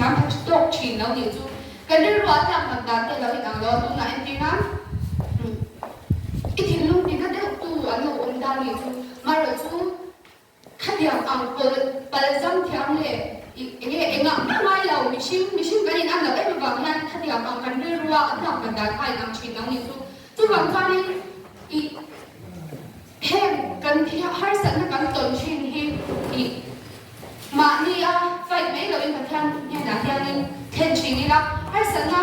thiam pha tawk thin lo nih chu. Kan rilru a tlak hmat dan te lo inang lo a, tunah entir nan i thinlung tina deuh tu an lo awm ta nih chu. Marawh chu Khatiang ang pawl palzam thiam leh enge engah mah ngai lo mihring mihring kan in an loh em avang hian khatiang ang kan rilrua a tlak hman dan kha in ang thin lo nih chu. Chuvang chuanin i heng kan harsatna kan tawn thin hi i mahni a fight mai loin Pathian hnenah hianin thlen thin ila harsatna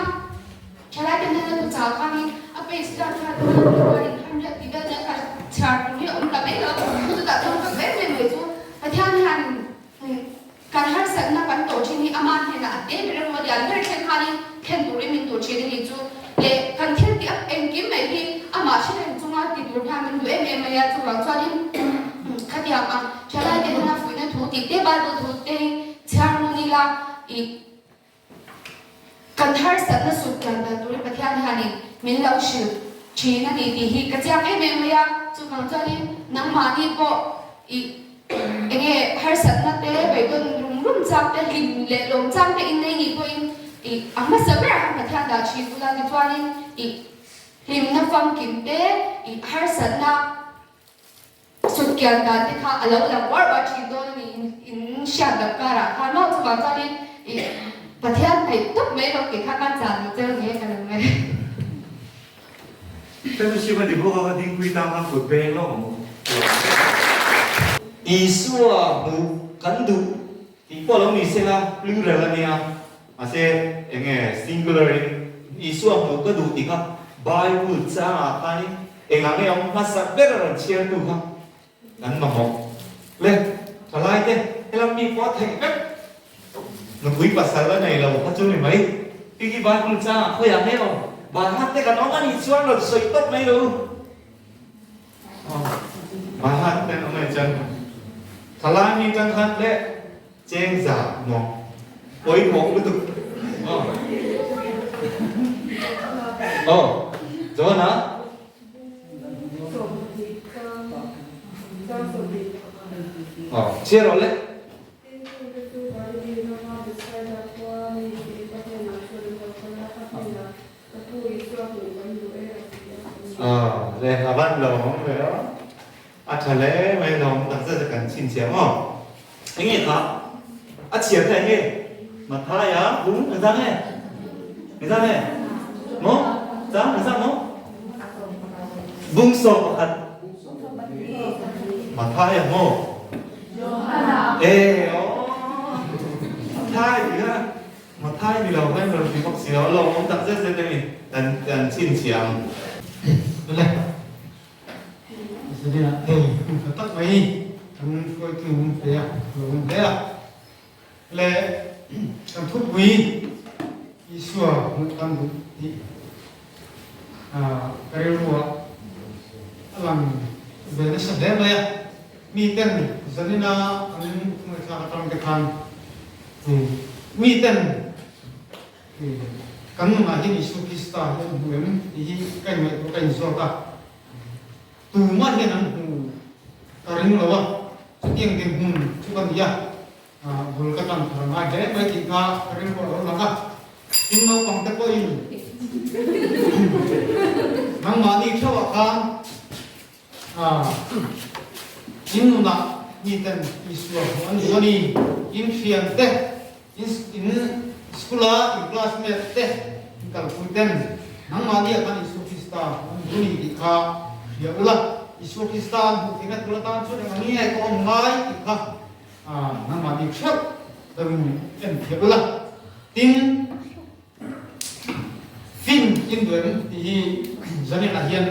Thalai te hnena tu chau khanin a page tlak kha 200 tih vel zel kha chhiar tur hi a awm ta mai lo. Chutah chuan ka duh em em mai chu Pathian hian kan harsatna kan tawh thin hi ama hnenah a te ber emaw lian ber thleng khanin thlen turin min duh thin a ni chu leh kan thil tih engkim mai hi amah hre reng chunga ti tur hian min duh em em mai a. Chuvang chuanin khatiang ang thalai te hnena fuihna thu tih te Bible thu te hi chhiar ngun ila ih Kan harsatna sut kian dan turin Pathian hianin min lo hrilh thin a ni tih hi ka chiang em em mai a, chuvang chuanin nangmahni pawh i enge harsatna te beidawn rum rum chak te hlim leh lawm chang te innei nih pawhin i a hmasa berah khan Pathian dah thin ula tichuanin i hlimna famkim te i harsatna Sutkian dan te kha a lo lang uar uar thin dawn a ni, in hriat loh karah khan maw chuvang chuanin i Pathian hnaih tawp mai lo tih kha kan zan duh cheu ni e ka lo ngai. Fellowship a ni bawk a, ka dingpui tang khan kut beng lawk ang u. Isua hmuh kan duh tih pawh lo ni sela plural a nia, mahse enge singular in Isua hmuh ka duh tih kha Bible changah khanin Engah nge awm hmasa ber a rawn chhiartu kha kan mamawh le? Thalai te, helam mi pawh a theih vek. Nupui pasal a nei lo kha chu ni mai. Piggy Bible changah khawiah nge awm? Baihat te kan awm a nih chuan rawn sawi tawp mai lo u. Aw, baihat te an awm e chuan thalai mi tan khan le cheng za maw pawimawh lutuk. Aw, aw, John-a. Aw, chhiar rawh le. Aw, le a van lo awm ve aw. A tha hle mai lawm tak zet a kan chhinchhiah maw? Enge kha? A chhiar kha enge? Mathaia bung engzah nge? Engzah nge? Maw? Chang engzah maw? Bung 11. Mathaia maw? E aw Mathai ti kha Mathai ni lo khan rawn ti bawk si lo lawmawm tak zet zet a ni kan kan chhinchhiah ang. Awle. Zirina hei hun tha tak mai kan hruaitu min pe a, lo awm hle a. Le kan thupui Isua hmuh kan duh tih ka rilruah a lang ve nasa hle mai a. Miten zanina kan ngaihthlak atang te khan miten Kan nunah hian Isua Krista hi an hmu em tih hi ka inngaihtuah ka inzawt a, tumah hian an hmu ka ring lo a, chutiang dinhmun chu ka ni a, bul ka tan thar ngai hle mai tih kha ka rilru a lo lang a, tin naupang te pawhin nangmahni theuhah khan In nunah miten Isua hmuh an duh a ni. In thiante, in school-a in classmate te, in kalpui ten nangmahniah khan Isua Krista hmuh an duh a ni tih kha hria ula. Isua Krista an hmuh theihna tur atan chuan eng ang nge ka awm ngai tih kha nangmahni theuh deuhin en thiah ula. Tin, Fin in duh em tih hi Zaninah hian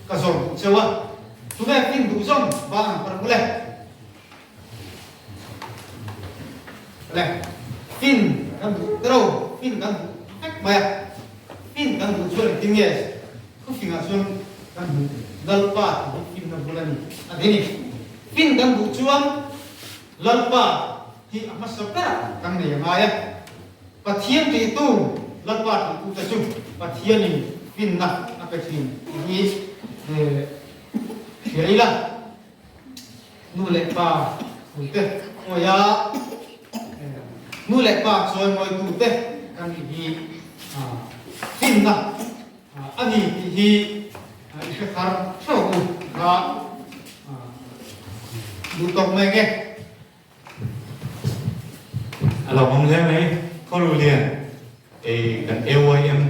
ka zawr duh cheu a, tunge fin duh zawng bang ang parh mawle. Le, fin kan duh tero, fin kan duh vek mai a, fin kan duh chuan engtin nge thufingah chuan kan hmuh Lalpa tih hi finna bul a ni a ti a ni. Fin kan duh chuan Lalpa hi a hmasa berah kan nei a ngai a. Pathian tihtu, Lalpa tihtute chu Pathianin finna a pe thin tih hi hria ila. Nu leh pa puite hnuaia Nu leh pa chawimawitute kan nih hi finna a ni tih hi i hre thar theuh ang u kha duh tawk mai nge. A lo awm hle mai. Khawrulian ei kan AYM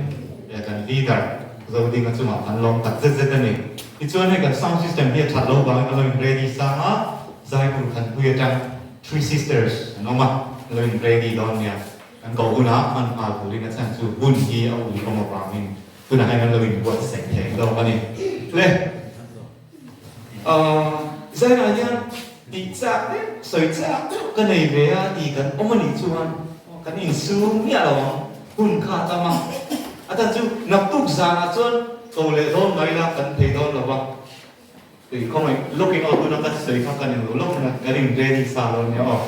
leh kan leader Zodinga chungah kan lawm tak zet zet a ni. Tichuan hei kan sound system hi a that lo vangin a lo in ready sang a, Zaipur Khanpui atang Three Sisters an awm a, a lo in ready dawn nia. Kan koh hunah hman nghal turin a chhan chu hun hi a ui awm avangin tunah hian an lo in buatsaih thei zawk a ni. Le. Zainah hian tih chak deuh, sawi chak deuh ka nei ve a tih kan awm a nih chuan kan insum miah lo ang, hun kha a tam a. A chan chu naktuk zanah chuan ko leh dawn mai la kan thei dawn lo va, tui khawngaih lawkin aw tuna ka sawi kha kan inlo lawk na kan in ready sa lo nia aw.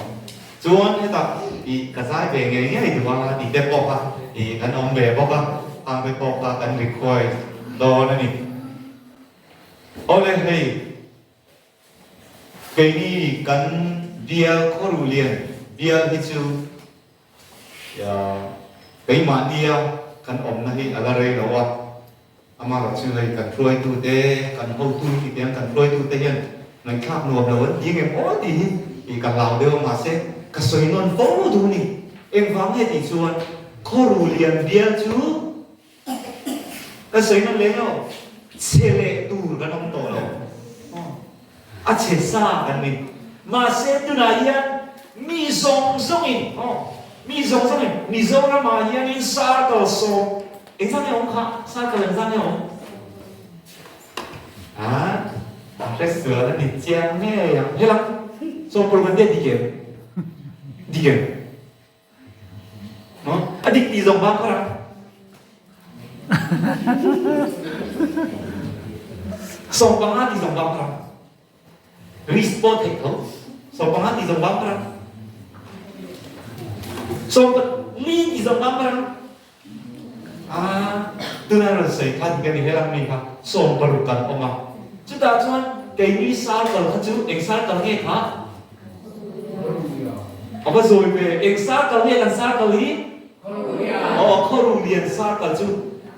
Chuan hetah ih ka zai ve ngei ngei duh a tih te pawh kha ih kan awm ve bawk a, hang te pawh kha kan request dawn a ni. Awle hei, keini kan bial Khawruhlian bial hi chu keimahnia kan awmna hi a la rei lo a, amaherawh chu hei kan hruaitute, kan hotu ti te ang kan hruaitute hian ngaihthlak nuam lo an ti ngem aw tih hi ka hlau deuh a, mahse ka sawi nawn fo duh a ni. Engvang nge tih chuan Khawruhlian bial chu Ka sawi nawn leh lo, chhe leh tur kan awm tawh lo. A chhe sa kan ni. Mahse tunah hian mi zawng zawngin, mi zawng zawngin Mizoramah hianin circle sawm engzah nge awm kha? Circle engzah nge awm? A, a hre sual a ni chiang ngei ang. Helam sawm paruk an tia dik em? Dik em? A dik ti zong bang kha Sawm panga ti zong bang kha Risk pawh theih tho. 15 ti zong bang kha 14 ti zong bang kha Ah, tuna rawn sawi kha ti kan i helam mi kha 60 kan awm a. Chutah chuan keini circle kha chu eng circle nge kha? A va zawi ve, eng circle nge kan circle hi? Aw, Khawruhlian circle chu.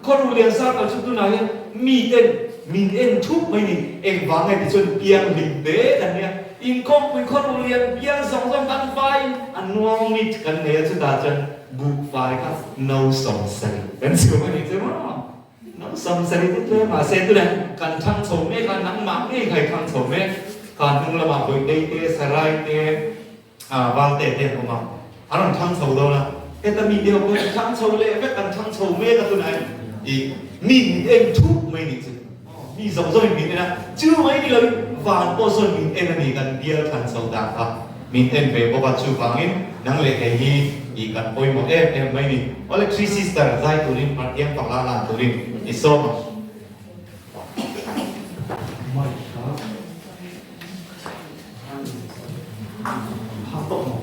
Khawruhlian circle chu tunah hian miten min en thup mai ni. Engvang nge ti chuan piang hlim te kan nia. Inkhawmpui Khawruhlian bial zawng zawng kan vaiin a nuang mit kan nei a chutah chuan Buhfai kha no 70 kan chhum a nih chu maw? No 70 te tlem a se tule kan thang chho mek a, nangmah ngei kha i thang chho mek. Kha hnung lamah Bawihtei te, Sarai te, Valte te an awm a, an rawn thang chho dawn a. Heta mi te ho pawh an thang chho leh vek, an thang chho mek a tunah hian i mi min en thup mai nih chu. Mi zawng zawngin min en a, chu mai ni loin van pawh sawn min en a ni, kan bial than chho dan kha min en ve bawk a, chuvangin nang leh kei hi i kan pawimawh em em mai ni. Awle Three Sister zai turin Pathian fak la lan turin i sawm ang. Mic kha ha tawh maw?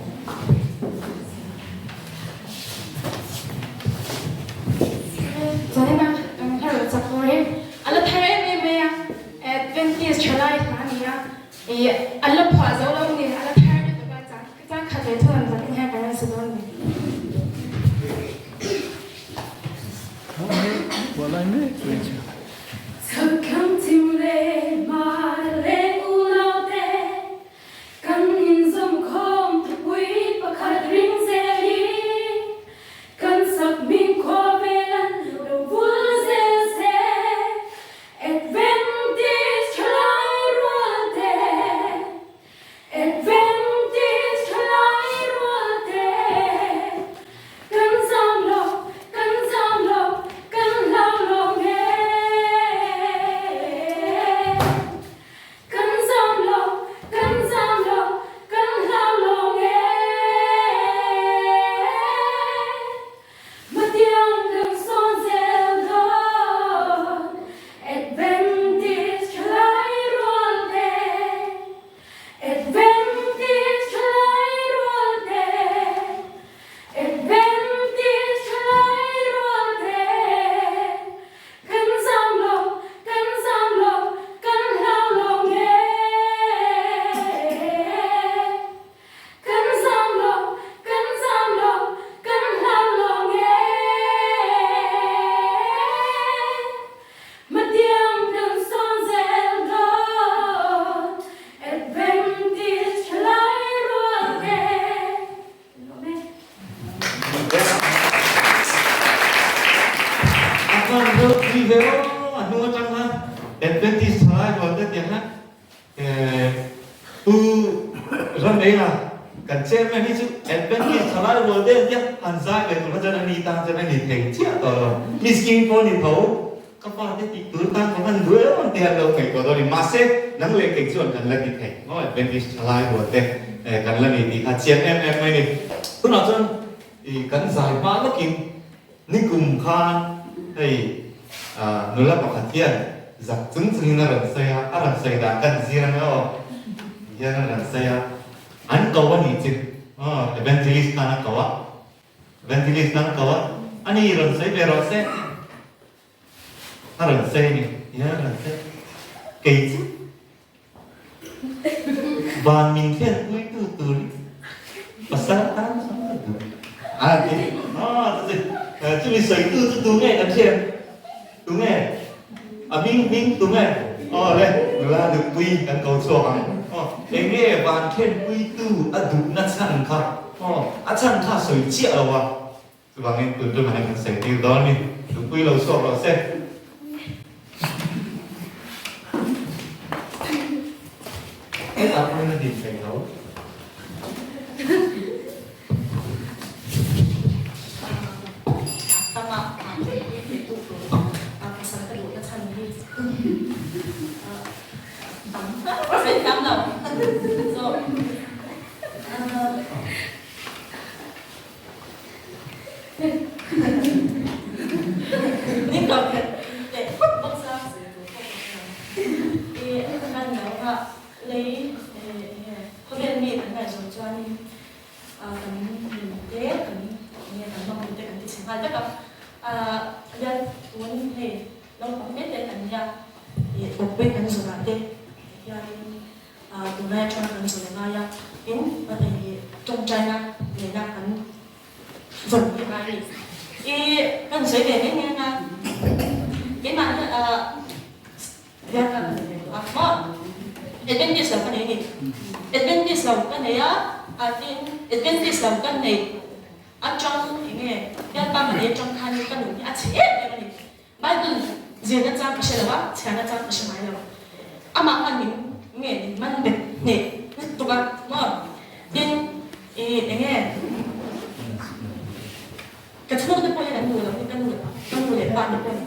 Zanin a kan hla chak tur hi a la thar em em mai a, Adventist thalai hla a ni a, ih a la phuah zo lo ni, a la thar lutuk a, chang khat leh thun an zanin hian kan rawn sa dawn a ni. Phuah lai mek mai chu. ropui ve aw, a hnung atang khan Adventist thalai rual te tiang hian Pu Rameia kan chairman hi chu Adventist thalai rual te an tia han zai ve tur kha chuan ani tan chuan a ni thei chiah tawh lo. Miskin pawh ni tho, ka pa te tih tur tan ka hman duai em te an lo ngaihtuah dawn a ni. Mahse nang leh kei chuan kan la ti thei maw Adventist thalai rual te kan la ni tih kha chiang em em mai a ni. Tunah chuan kan zai hma lawkin Nikum khan hei nula pakhat hian zak chung chungin a rawn sawi a, a rawn sawi dan kan zir ang aw hian a rawn sawi a, an ko a nih chu aw evangelist khan a ko a, evangelist khan a ko a, ani rawn sawi ve rawh se a rawn sawi a ni, hian a rawn sawi kei chu Van min thlenpuitu tur hi pasal tan chuan ka duh a ti. Aw chu chu chumi sawitu chu tu nge kan hriat? Tu nge? A hming hming tu nge? Aw le nula duhpui kan ko chhuak ang. Aw eng nge van thlenpuitu a duhna chhan kha? Aw a chhan kha a sawi chiah lo a. Chuvangin tun tum hian kan sawi tir dawn a ni. Duhpui lo chhuak rawh se. Hetah pawhin a din thei tho. Tama thei tu tur pasal ka duhna chhan hi tam tam lo. So Ni ka phet leh phawt bawk sa zir tur pawh ka hre lo. I hman lo kha lei enge khawvel mi kan ngaihzawn chuanin kan nun te kan enge kan mamawh te kan ti chhe nghal vek a. Rial tun hei naupang te te kan nia i kawppui kan zawnah te hianin Tunlai atanga kan zawn a ngai a, tin tawngtaina nena kan zawn hi a ngai a ni. I kan sawi ve mai mai a, keimah hi biak ka nei ve tawh a, maw Adventist lo ka nei a ni. Adventist lo ka nei a, tin Adventist lo ka neih atang enge bialpa ka nei atang khan ka nun hi a chhe em em a ni. Bible zirna chang ka hre lo a, chhiarna chang ka hre ngai lo. Amah khan min nge min man bet hneh lutuk a maw? Tin, i enge ka chhungte pawh hian an duh lo hi ka nu leh ka nu leh pa te pawn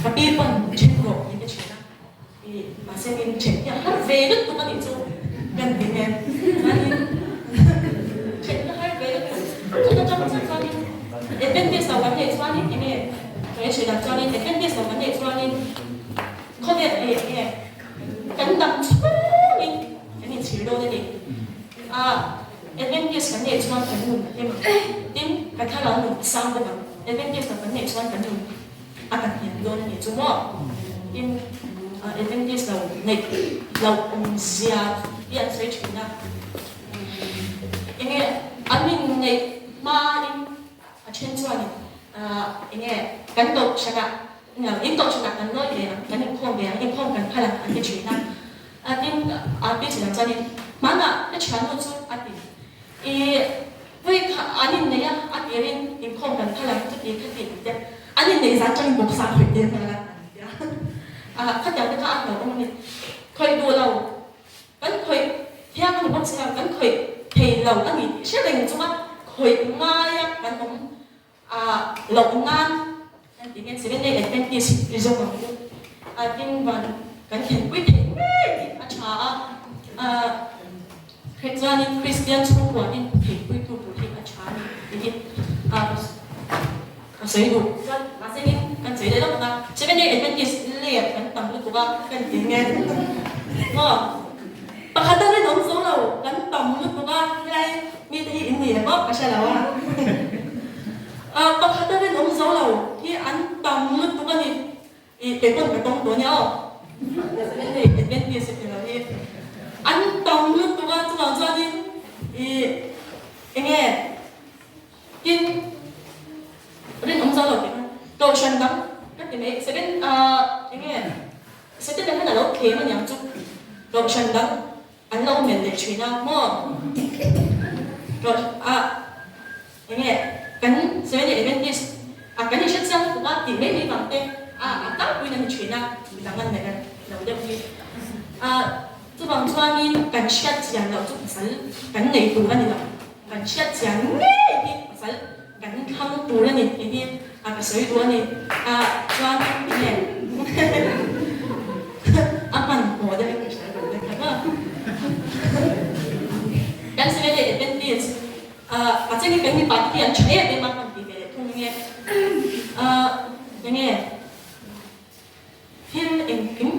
ka pi pawn then rawh min ti thin a, i mahse min then hi a har ve lutuk a nih chu kan ti nen chuanin then hi a har ve lutuk chuta tang chuan chuanin Adventist lo kan neih chuanin enge Ka hre dan chuanin Adventist lo kan neih chuanin khawvel ei eng nge kan dam chhungin kan inchhir dawn a ni. Ah Adventist kan neih chuan kan nun a hlim ang. Tin, kan thlarau nun a sang bawk ang. Adventist lo kan neih chuan kan nun a kan hniam dawn a ni chu maw? Tin, Adventist lo neih loh awmzia hi an sawi thin a. Enge an inneih hmain A then chuanin enge kan kohhranah in kohhranah kan lawi ve ang, kan inkhawm ve ang, inkhawm kan phal ang an ti thin a. Tin, a pi chinah chuanin hmanah ka thiannu chu a ti, I pui kha an inneih a, a tirin inkhawm kan phal ang chuti khati an tia, an inneih zan changin bawksa khawih tir nghal a an tia. Khatiang te kha a hlauhawm a ni. Khawih duh lo. Kan khawih thiang a ni bawk si lo, kan khawih thei lo a ni tih hre reng chunga khawih ngaia kan awm loh nan kan ti nge Seventh Day Adventist i zawk ang u. Tin van kan thlenpui theih ngei tih a tha a, chuanin Kristian chhungkuain theihpuitu tur hi a tha a ni tih hi ka sawi duh. Chuan mahse in kan sawi leh lawk ang a, Seventh Day Adventist let kan tam lutuk a kan ti nge maw? Pakhat a rinawm zo lo kan tam lutuk a, helai mite hi in ni em aw ka hre lo a. Pakhat a rinawm zo lo hi an tam lutuk a ni. I kei pawn ka tawng tawh nia aw. Seventh Day Adventist i ti lo hi an tam lutuk a, chuvang chuanin i enge Tin, rinawm zo lo tih kha Kohhran dang ka ti mai, second ah eng nge second ah khan a lo thlem aniang chu Kohhran dang an lo melh leh thin a maw ah eng nge kan Seventh Day Adventist ah kan inhre chiang lutuk a tih mai mai vang te a. A a tlangpuiin a ni thin a, midang an neih lo deuh hi. A chuvang chuanin kan hriat chian loh chu pasal kan nei tur a ni lo. Kan hriat chian ngei hi pasal kan thlang tur a ni tih hi a ka sawi duh a ni. A chuan enge a hmanhmawh deuh in ka hria kan ta kha. Kan Seventh Day Adventist A chengin kan mipa te hi an tha em em a kan ti ve leh thung nge. Enge thil engkim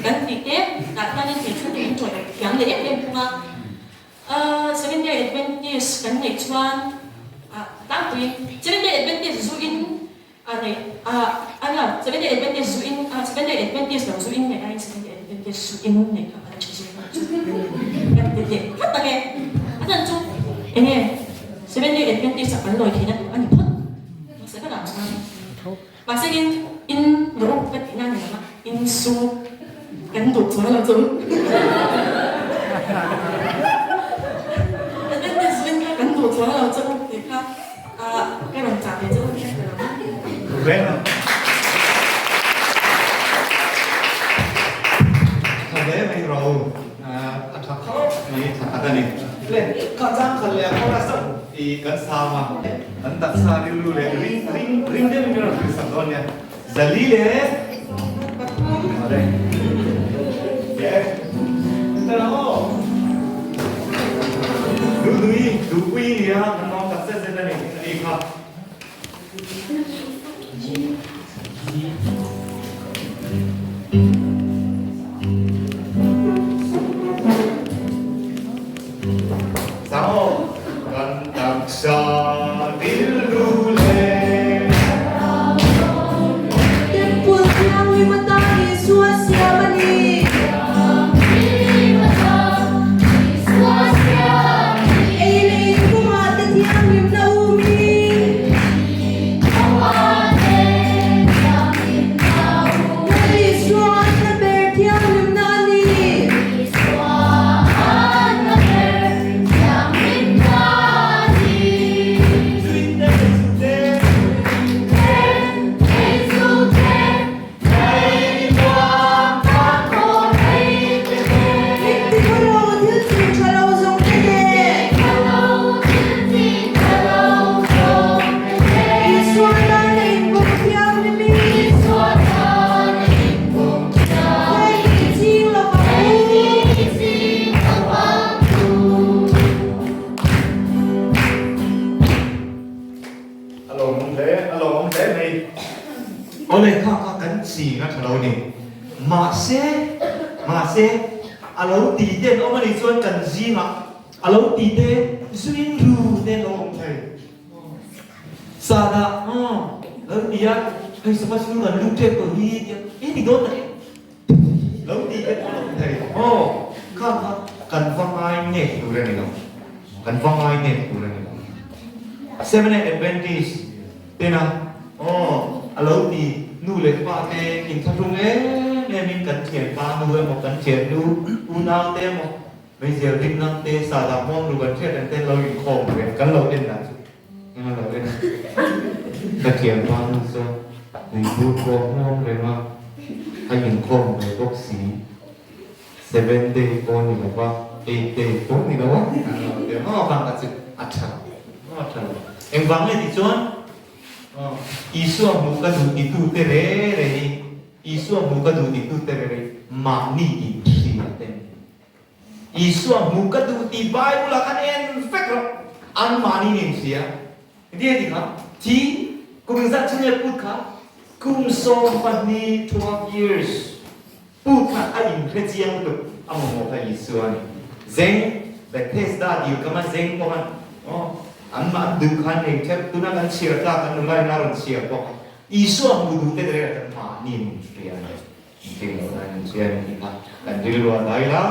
kan tih te tah hianin hmeichhe te in tawih thiam leh em em thung a. Seventh Day Adventist kan neih chuan tlangpuiin Seventh Day Adventist zu in a neih a la Seventh Day Adventist zu in Seventh Day Adventist lo zu in neih aiin Seventh Day Adventist zu in neih kha a la tha zawk a chu kan ti leh phawt ang e. A chhan chu enge Seventh Day Adventist ah kan lawi theihna tur a ni phawt mahse ka dah chuan mahse in in rawh ka tihna a ni lo a in su kan duh chuan lo chu Adventist zu in kha kan duh chuan lo chu tih kha Ka rawn chah ve chu ka lo. Reng. Tha hle mai ro. A tha khawp mai tha tak a ni. Le kha chang khat leh a kawr a sauh i kan sam a. Kan taksa rilru leh ring ring ring deuhin min rawn hrilh sak dawn nia. Zali le. Awle. Ye. Tara aw. Duh dui, duh pui nia kan awm tak zet zet a ni a ni kha. Sang aw. Kan taksa rilru le. Temple thianghlim atan Isua siam a ni. Ei leh in kawngah te thianghlimna um hi. Lal Isua anna ber thianghlimna a ni. Min ti khawlo thil chi tha lo zawng te nen. Isua tan a inbawm thianghlim i. Hei i ching lo vang u. A lawmawm hle, a lawmawm hle mai. Awle kha kha kan ching a tha lo ni. Mahse, mahse, a lo ti te an awm a nih chuan kan zingah a lo ti te zuin ru te an lo awm thei. Sada, aw, lo ti a, hei sawpa chu kan lut tep tawh hi tia, e ni dawn tak e. Lo ti te pawh an awm thei. Aw, kha kha kan va ngai nep tur a ni lo. Kan va ngai nep tur a ni lo. Seventh Adventist tena aw a lo ti nu leh pa te inthlahrung em em in kan thianpa nu emaw kan thiannu unau te emaw meizial rim nang te sahdah hmuam ru kan hriat reng te lo inkhawm reng kan lo en dan chu eng a lo en a. Ka thianpa nu chuan tuibur pawh hmuam reng a, a inkhawm ve bawk si. Seven day pawh ni lo va, eight day pawh ni lo a, an lo ti maw khan ka chu a tha maw a tha lo. Engvang nge tih chuan Isua hmuh ka duh ti tu te re re hi Isua hmuh ka duh ti tu te re re mahni inhria te an ni. Isua hmuh ka duh tih Bible ah khan en vek rawh, an mahni in inhria. Engtin nge tih kha? Thi kum engzat chu nge put kha? Kum 12, 12 years. Pu kha a inhre chiang lutuk a mamawh kha Isua a ni. Zeng, Bethesda dil kam a zeng pawh khan aw an mah an duh khan heng theuh tuna kan chhiar tlak an nula in a rawn chhiar bawk a. Isua hmu duh te reng ah chuan mahni in hria a ni. Engtin lo na in hria a ni tih kha kan rilru a dai la.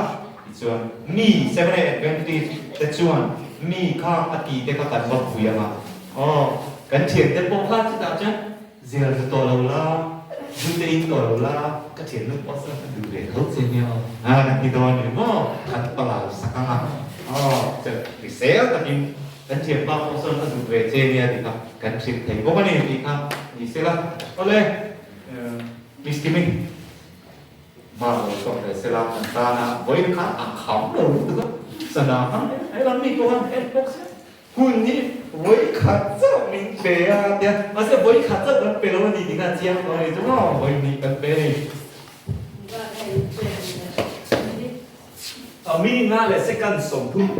Tichuan mi Seventh Day Adventist te chuan mi kha a ti te kha kan va pui ang a. Aw kan thiante pawh kha chutah chuan Zial zu tawh lo la, zu te in tawh lo la, ka thiannu pawh chuan ka duh ve tho che nia aw. A kan ti dawn ni maw? Kan palai sak ang a, aw che hrisel takin kan thianpa pawh chuan a duh ve che nia tih kha kan hrilh thei bawk a ni tih kha ni se la. Awle. Miss Kimi, hma lo chhuak ve sela kan tana vawiin khan a kham lo lutuk a, sana khan he lam mi pawh khan en bawk sia, hun hi vawi khat chauh min pe a tia, mahse vawi khat chauh kan pe lo a ni tih kha a chiang tawh a ni chu maw, vawi hnih kan pe a ni. A mi nga leh second 30.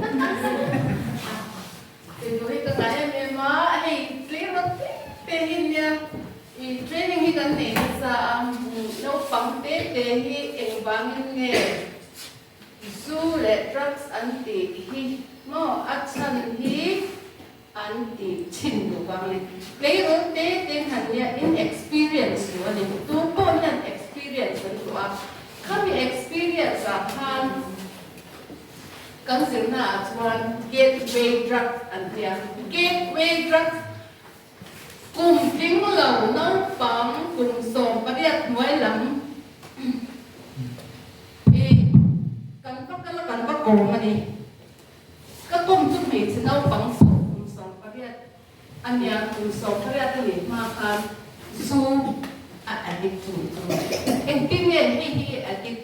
Tihtur hi ka ngah em em a, hei tlem a te te hi nia i training hi kan nei nasa a, naupang te te hi engvangin nge zu leh drugs an tih hi maw a chhan hi an tih chhin duh vang a ni. Tleirawl te te han nia in experience duh a ni, tu pawh hian experience an duh a, khami experience ah khan Kan zirnaah chuan gateway drug an ti a, gateway drug kum tling lo naupang kum 18 hnuai lam hi kan va kal a kan va kawm a ni. Ka kum chu hmeichhe naupang kum 18 a nia, kum 18 a nih hma khan zu a addict chu chu engtin nge hei hi addict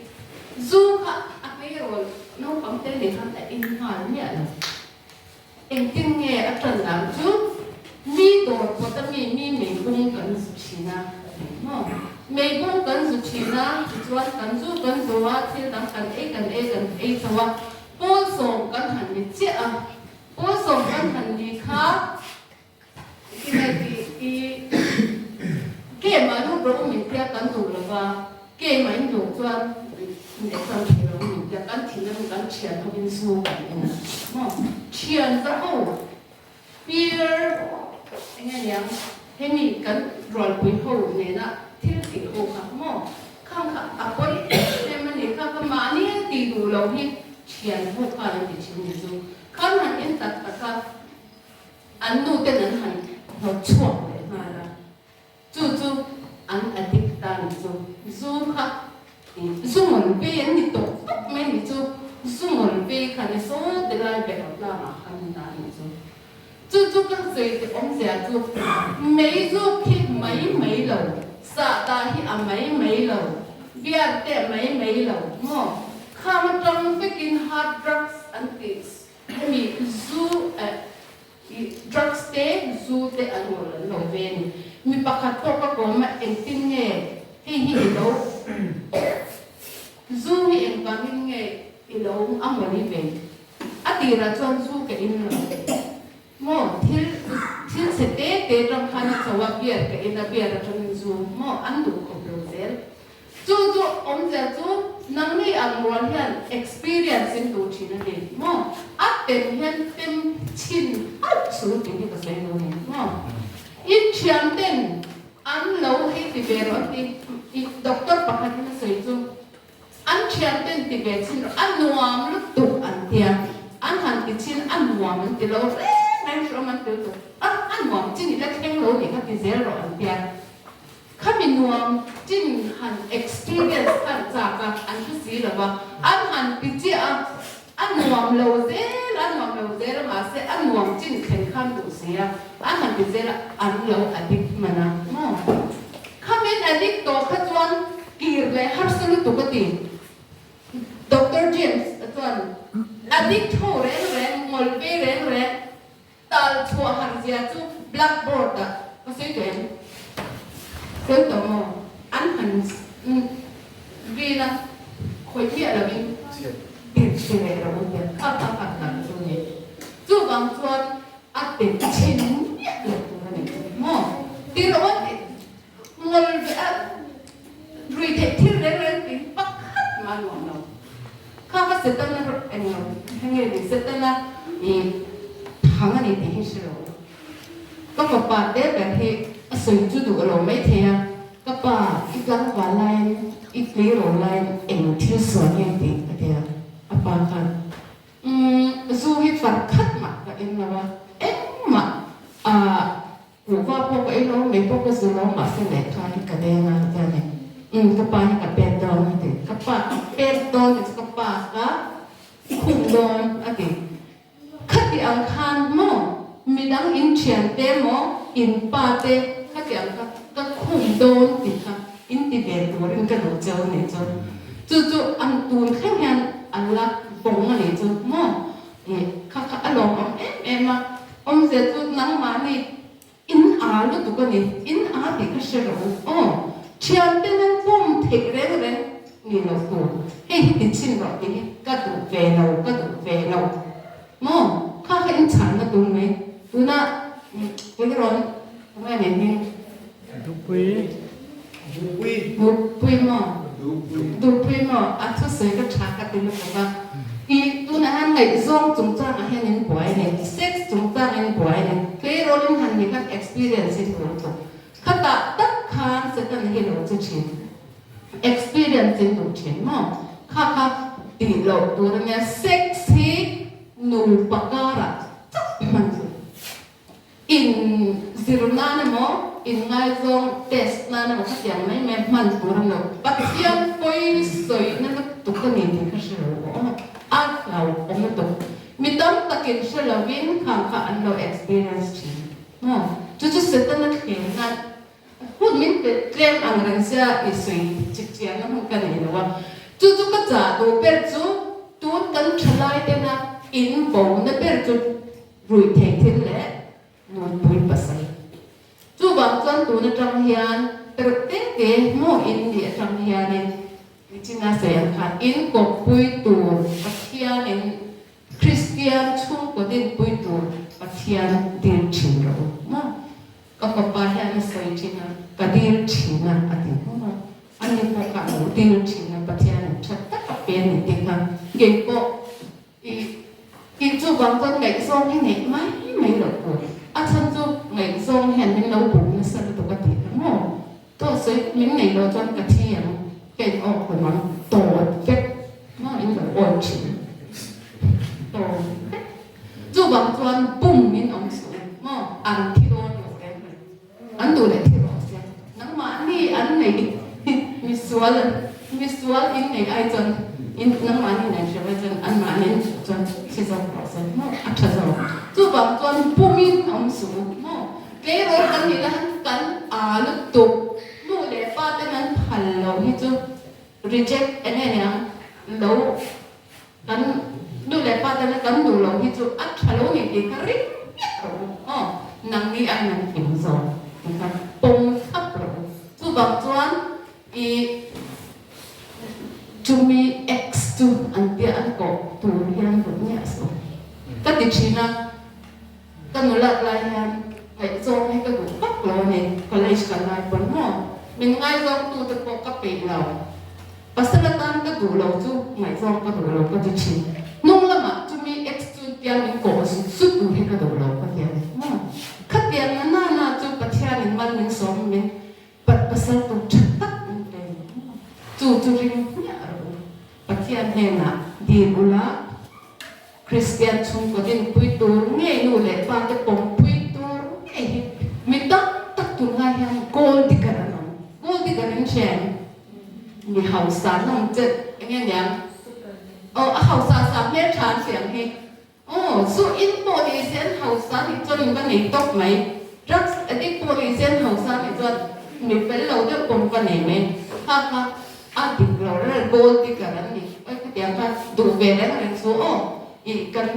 zu kha a tleirawl naupang te nih khan a in nghal miah lo engtin nge a tan dan chu mi dawr pawt a mi mi meibung kan zu thin a maw meibung kan zu thin a tichuan kan zu kan zu a thil dang kan ei kan ei kan ei chho a pawl sawm kan han ni chiah a Pawl sawm kan han ni kha tinge ti i game ah lu rawh min tia kan duh lo va, game ah in duh chuan in exam thei lo min tia kan thin a kan thian ho in zu kan en a maw thian za ho peer enge niang hemi kan rualpui ho nena thil tih ho kha maw khang kha a pawi em em a ni kha ka mahni a tih duh lo hi Thian ho khan an ti thin ni chu khan han en tak tak a, an nu ten an han hnawt chhuak leh nghal a, chu chu an addict ta ni chu, zu kha zu ngawn vei an ni tawk tawk mai ni chu, zu ngawn vei kha ni saw ti lai ber lo tlangah khan an dah ni chu, chu chu ka sawi te awmzia chu mei zu khi mai mai lo, sahdah hi a mai mai lo, beer te a mai mai lo maw? Khang atang vekin hard drugs an tih hemi zu eh i drugs te zu te an ngawl an lo ve a ni. Mi pakhat pawh ka kawm a engtin nge hei hi i lo zu hi engvangin nge i lo a ngawli ve? A tirah chuan zu ka in lo maw thil thil chhe te te tang khan a chho a beer ka in a beer atangin zu maw an duh khawp lo zel. Chu chu awmzia chu nangni ang rual hian experience in duh thin a ni maw? A tem hian tem chhin auh chu tih hi ka sawi lo a ni maw? In thiam ten an lo hei ti ve rawh an ti i doctor pakhat in a sawi chu an thiam ten ti ve chhin rawh a nuam lutuk an tia an han ti chhin a nuam an ti lo reng reng hrawm an ti lutuk a a nuam chin i la thleng lo nih kha ti zel rawh an tia. Khami nuam chin han experience khan chak a, an hre si lo va, an han ti chiah a, a nuam lo zel a, a nuam lo zel a, mahse a nuam chin thlen khan duh si a, an han ti zel a, an lo addict hman a maw? Khamin addict tawh kha chuan kir leh harsa lutuk a ti. Doctor James a chuan addict ho reng reng, ngawl vei reng reng, Tal chhuah har zia chu blackboard ah ka sawi tawh em? Sawi tawh maw? An han rin a, khawih miah lovin tirh hre leh lo an tia, kha kha kha tak chu ni. Chuvang chuan a tet chhin miah lo tur a ni maw? Tirh awn ngawl ve a rui theih thil reng reng tin pakhat mah nuam lo. Kha kha Setana eng lo nge ni Setana i thang a ni tih hi hre lo. Ka fapa te ber hi a sawi chu duh lo mai thei a, ka pa i tlangval laiin i tleirawl laiin eng thil sual nge tih ka ti a, a pa khan umm zu hi far khat mah ka en lo a, engmah ah Kuhva pawh ka ei lo, mei pawh ka zu lo, mahse lehkha hi ka deng a ti a ni. Umm ka pa hi ka pet dawn a ti. Ka pa ka pet dawn tih chu ka pa ka khum dawn a ti. Khati ang khan maw midang in thian te maw in pa te khati ang kha ka khum dawn tih kha. In ti ve turin ka duh cheu a nih chu. Chu chu an tun thleng hian an la vawng a nih chu maw? Ih kha kha a lawmawm em em a, awmzia chu nangmahni in a lutuk a ni, in a tih kha hre rawh u aw. Thianten an pawm theih reng reng ni lo tur, hei hi ti chhin rawh tih hi ka duh ve lo, ka duh ve lo maw? Kha kha in chhanna tur mai, tuna kei rawn tunge nei hming? Dupui. Dupui. Dupui maw? Dupui maw? A thusawi ka tha ka ti lutuk a. I tunah hian ngaihzawng chungchangah hian in buai a ni, sex chungchang in buai a ni, tleirawl in han ni khan experience hi tur lutuk. Khatah tak khan Satan hi lo che thin. Experience in duh thin maw? Kha kha tih loh tur a nia, sex hi nupa karah chauh hman tur. In zir nan emaw, in ngaizawng test nan emaw khatiang mai mai hman tur a lo. Pathian pawi sawina lutuk a ni tih kha hre lo aw. A hlauhawm lutuk. Mi tam takin hre lovin khang kha an lo experience thin. Maw? Chu chu Setana thlenna hun min pe tlem ang reng sia i sawi chip chianna hun ka nei lo a. Chu chu ka chah duh ber chu tun kan thalai tena in bona ber chu Rui thei thil leh nunpui pasal. Chuvang chuan tun atang hian tereuh te te maw in nih atang hianin Nichina sawi ang khan in kawppui tur Pathianin Kristian chhungkaw dinpui tur Pathian dil thin rawh u maw? Ka fapa hian a sawi thin a, ka dil thin a a ti maw? Ani pawh kha a lo dil thin a, Pathianin tha tak a pe a ni tih kha keipawh I tih chu vang chuan ngaihzawng hi neih mai mai loh tur. A chhan chu ngaihzawng hian min lo bum nasa lutuk a tih kha maw? Tawh sawi min nei lo chuan ka thi ang, ka in awk hlum ang, tawt vek maw in lo awi thin tawt vek. Chuvang chuan bum min awm suh u maw? An thi dawn lo reng reng. An duh leh thi rawh se. Nangmahni an nei misual misual in nei ai chuan in nangmahni nei hre mai chuan anmahni an duh chuan thi zawk rawh se maw a tha zawk. Chuvang chuan pumin awm suh u maw. Tleirawl kan nih la kan a lutuk nu leh pa ten an phal loh hi chu reject eng nge niang lo Kan nu leh pa tana kan duh loh hi chu a tha lo ni tih kha ring miah rawh u aw, nangni a in an hlim zawk tih kha pawm thlap rawh u. Chuvang chuan i chumi ex chu an tia an kawh tur hian duh miah suh ka ti thin a, ka nulat lai hian ngaihzawng hi ka duh vak lo a ni, college kal lai pawn maw min ngaizawng tute pawh ka peih lo. Pasal atan ka duh lo chu ngaihzawng ka duh lo ka ti thin. Hnung lamah chumi ex chu tiang min kawh zut zut tur hi ka duh lo ka ti a ni. Maw? Khatiang na na na chu Pathianin mal min sawm min pat pasal tur tha tak min pe ni. Maw? Chu chu ring hmiah rawh u. Pathian hnenah dil ula Kristian chhungkaw dinpui tur ngei nu leh pa te pawmpui tur ngei hi mi tam tak tunlai hian gold digger an awm. Gold digger in hria em? Mi hausa nawm chet eng nge niang? Aw a hausa sa hmeltha an hria ang hi. Aw zu in pawh ni se an hausa nih chuan in va nei tawp mai. Drugs addict pawh ni se an hausa nih chuan mi fel lo deuh pawh in va nei mai. Kha kha A dik lo reng gold digger an ni. Oi khatiang kha duh ve reng reng chu aw ih kan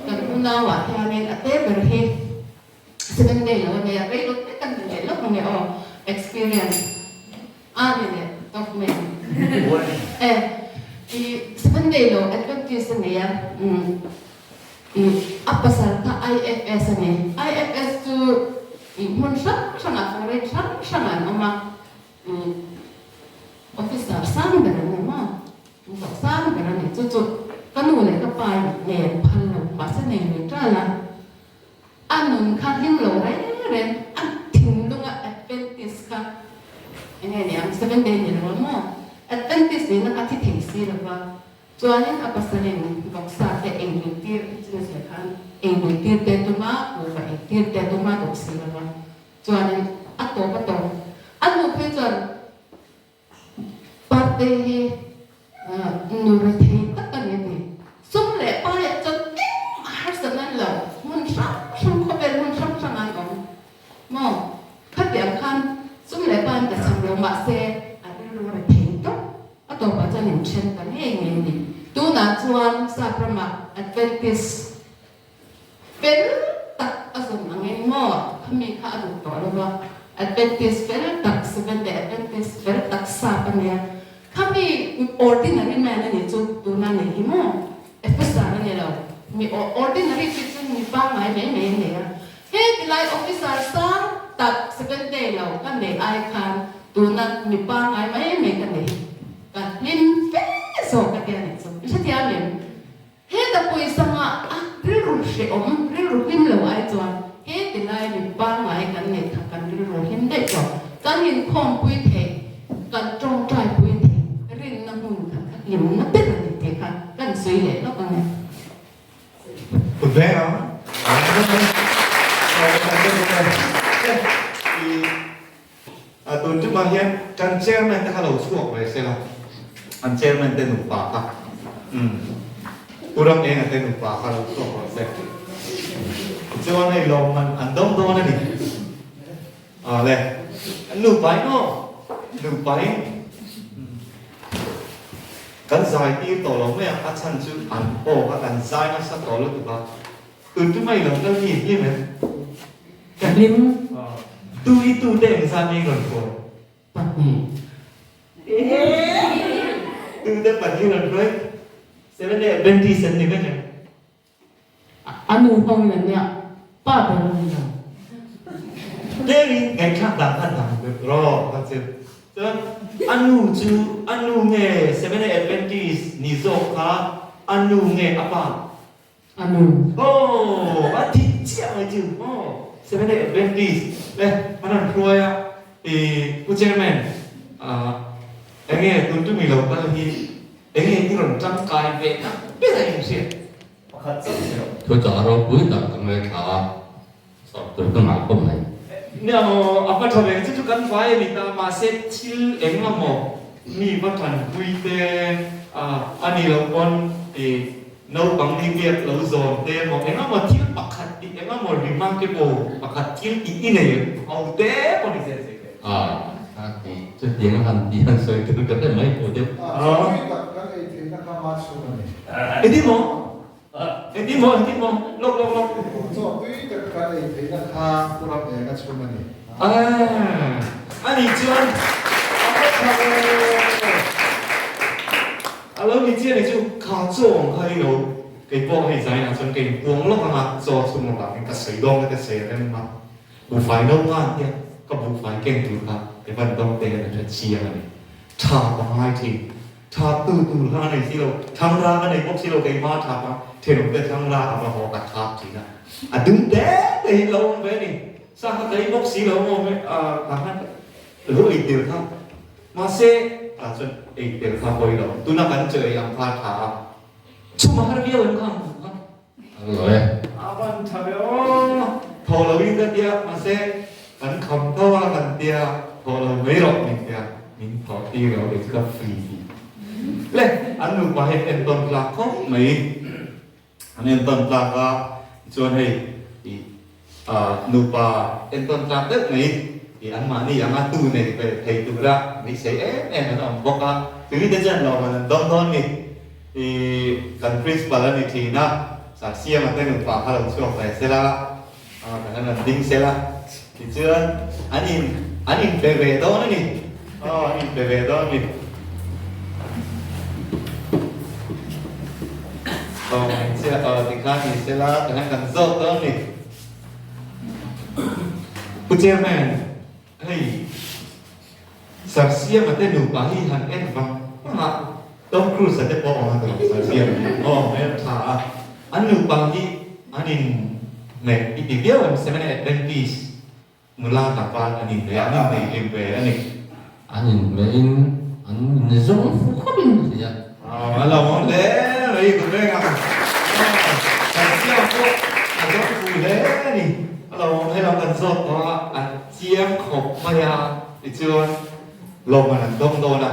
kan unau ah hianin a te ber hi seven day lo a nia rei lo te kan ni leh lawk ange aw experience a ni leh tawk mai ang e ih seven day lo adventist a nia umm ih a pasal kha IFS a ni IFS chu ih hmun hrang hrangah foreign hrang hrangah an awm a. Officer sang ber an ni maw? Hlawh sang ber a ni. Chu chu ka nu leh ka pa in nei an phal lo. Mahse nei lui ṭal a, a nun kha hlim lo reng reng. A thinlunga Adventist kha eng nge niang? Seventh day ni lo a maw? Adventist nihna kha thi thei si lo va. Chuanin a pasalin vawksa te ei lui tir chu ni khan ei lui tir te tuma, kuhva ei tir te tuma duh si lo va. Chuanin a tawp a tawp. A nu phei chuan Parte hi nu rethei tak a ni a ti. Sum leh paiah chuan engmah harsatna an lo, hmun hrang hrang khawvel hmun hrang hrangah an awm maw? Khatiang khan sum leh pai an ta Sap ramah Adventist fel tak a zawm ang eng maw? Khami kha a duh tawh lo va, Adventist fel tak, Seventh Day Adventist fel tak sap a nia. Khami ordinary man a nih chu tuna nei hi maw? Officer a ni lo. Mi ordinary tih chu mi pangngai mai mai a nei a. He tilai officer sang tak Seventh Day lo ka neih ai khan tuna mi pangngai mai mai ka nei hi ka hlim fe zawk a tia nih chu. I hrethiam em? Heta pawisa ngah a rilru hrehawm, rilru hlim lo ai chuan he tilai mi pangngai kan neih kha kan rilru hlim daih tawh. Kan inkhawmpui thei, kan tawngtaipui thei, rinna hmun khat kha hlimna ber a ni tih kha kan sawi leh lawk ang e. Kut veng ang. Tun tumah hian kan chairman te kha lo chhuak ve se la, an chairman te nupa kha, umm Pu Ram Enga te nupa kha lo chhuak rawh se. Chuan hei lawmman an dawng dawn a ni. Awle, an nupa in aw, nupa in kan zai tir tawh lo mai a, a chhan chu an aw kha kan zai nasa tawh lutuk a. Tun chu mai lo kal hi hlim em? Ka hlim. Tu i tu te engzat nge i rawn hruai? Pahnih. Tu te pahnih rawn hruai? Seventh Day Adventist an ni vek em? A nu ho in an nia, pa ber an ni lo. Tlem in ngaihthlak dan kha dang deuh rawh ka chu. Chuan a nu chu a nu nge Seventh Day Adventist ni zawk kha a nu nge a pa? A nu. Aw, a thih chiah mai chu aw. Seventh Day Adventist le an rawn hruai a, i Pu Chairman, enge tun tumi lo kal hi enge i rawn tangkai ve tak ber a inhriat pakhat chauh si lo. Thuchah ropui tak ka ngaithla a, sawm tur ka ngah khawp mai. Nia maw, a va tha ve, chu chu kan vai a ni ta, mahse thil eng emaw mi va tanpui te a ni loh pawn i Naupang hi biak lo zawn te emaw eng emaw thil pakhat tih eng emaw remarkable pakhat thil tih i nei em? Ho te pawh ni se sawi ve. A, a ti chutiang a han ti han sawi tur ka hre mai pawh deuh. A, chawi tak kan ei theihna kha ma chhung a ni. Engtin maw? Engtin maw? Engtin maw? Lawk lawk lawk. Chaw tui tak kan ei theihna kha Pu Ram Enga chhung a ni. A, a nih chuan a va tha ve. A lo ni chiah ni chu kha chaw ang kha hi lo kei pawh hei zainah chuan ka inpuang lawk ang a, chaw chhung avangin ka sawi dawng ka te sawi rem a, buhfai no nga an tia ka buhfai keng tur kha Evan dawng te hian a hre chiang a ni. Tha ka ngai thin, tha tu tur kha a nei si lo, thlangrang a nei bawk si lo keimah a thap a, thenawm te thlangrang a va haw ka thap thin a, a dum te te hi lo awm ve a ni, sa kha ka ei bawk si lo maw ka han lo ei tir kha. Mahse, tah chuan ei tel kha hawi lo. Tuna kan chaw ei ang kha a tha a. Chhum a har viau em kha ang duh kha. A lo e. A van tha ve aw. Thaw lo in ka tia, mahse kan kham tho a kan tia, thaw lo mai rawh min tia, min thaw tir lo kei chu ka free ti. Le, an nupa hian entawn tlak khawp mai. An entawn tlak a, tichuan hei ih nupa entawn tlak deuh mai ih anmahni anga tu nei ve thei tura beisei em em an awm bawk a, tui te chuan lawm an dawng dawn ni. Ih kan principal a ni thin a, Saksiama te nupa kha lo chhuak ve sela, kan han rawn ding sela, tichuan an in an inpe ve dawn a ni, aw an inpe ve dawn a ni. Aw hmeichhia aw tikhan ni sela kan han kan zawt dawn a ni. Pu Chairman, hei Sarsiama te nupa hi han en vang vang a, Tom Cruise a te pawh awm a tawh Sarsiama hi aw hmel tha a, an nupa hi an in hmeh i ti viau em Seventh Adventist nula tlangval an in ve an in nei hlim ve a ni. An in hmeh in an in zawng fu khawp in a hria. Aw a lo awm hle mai ku reng a, Sarsiama pawh a zawng fu hle a ni, a lo awm helam kan zawt tawh a, an chiang khawp mai a tichuan lawmman an dawng dawn a.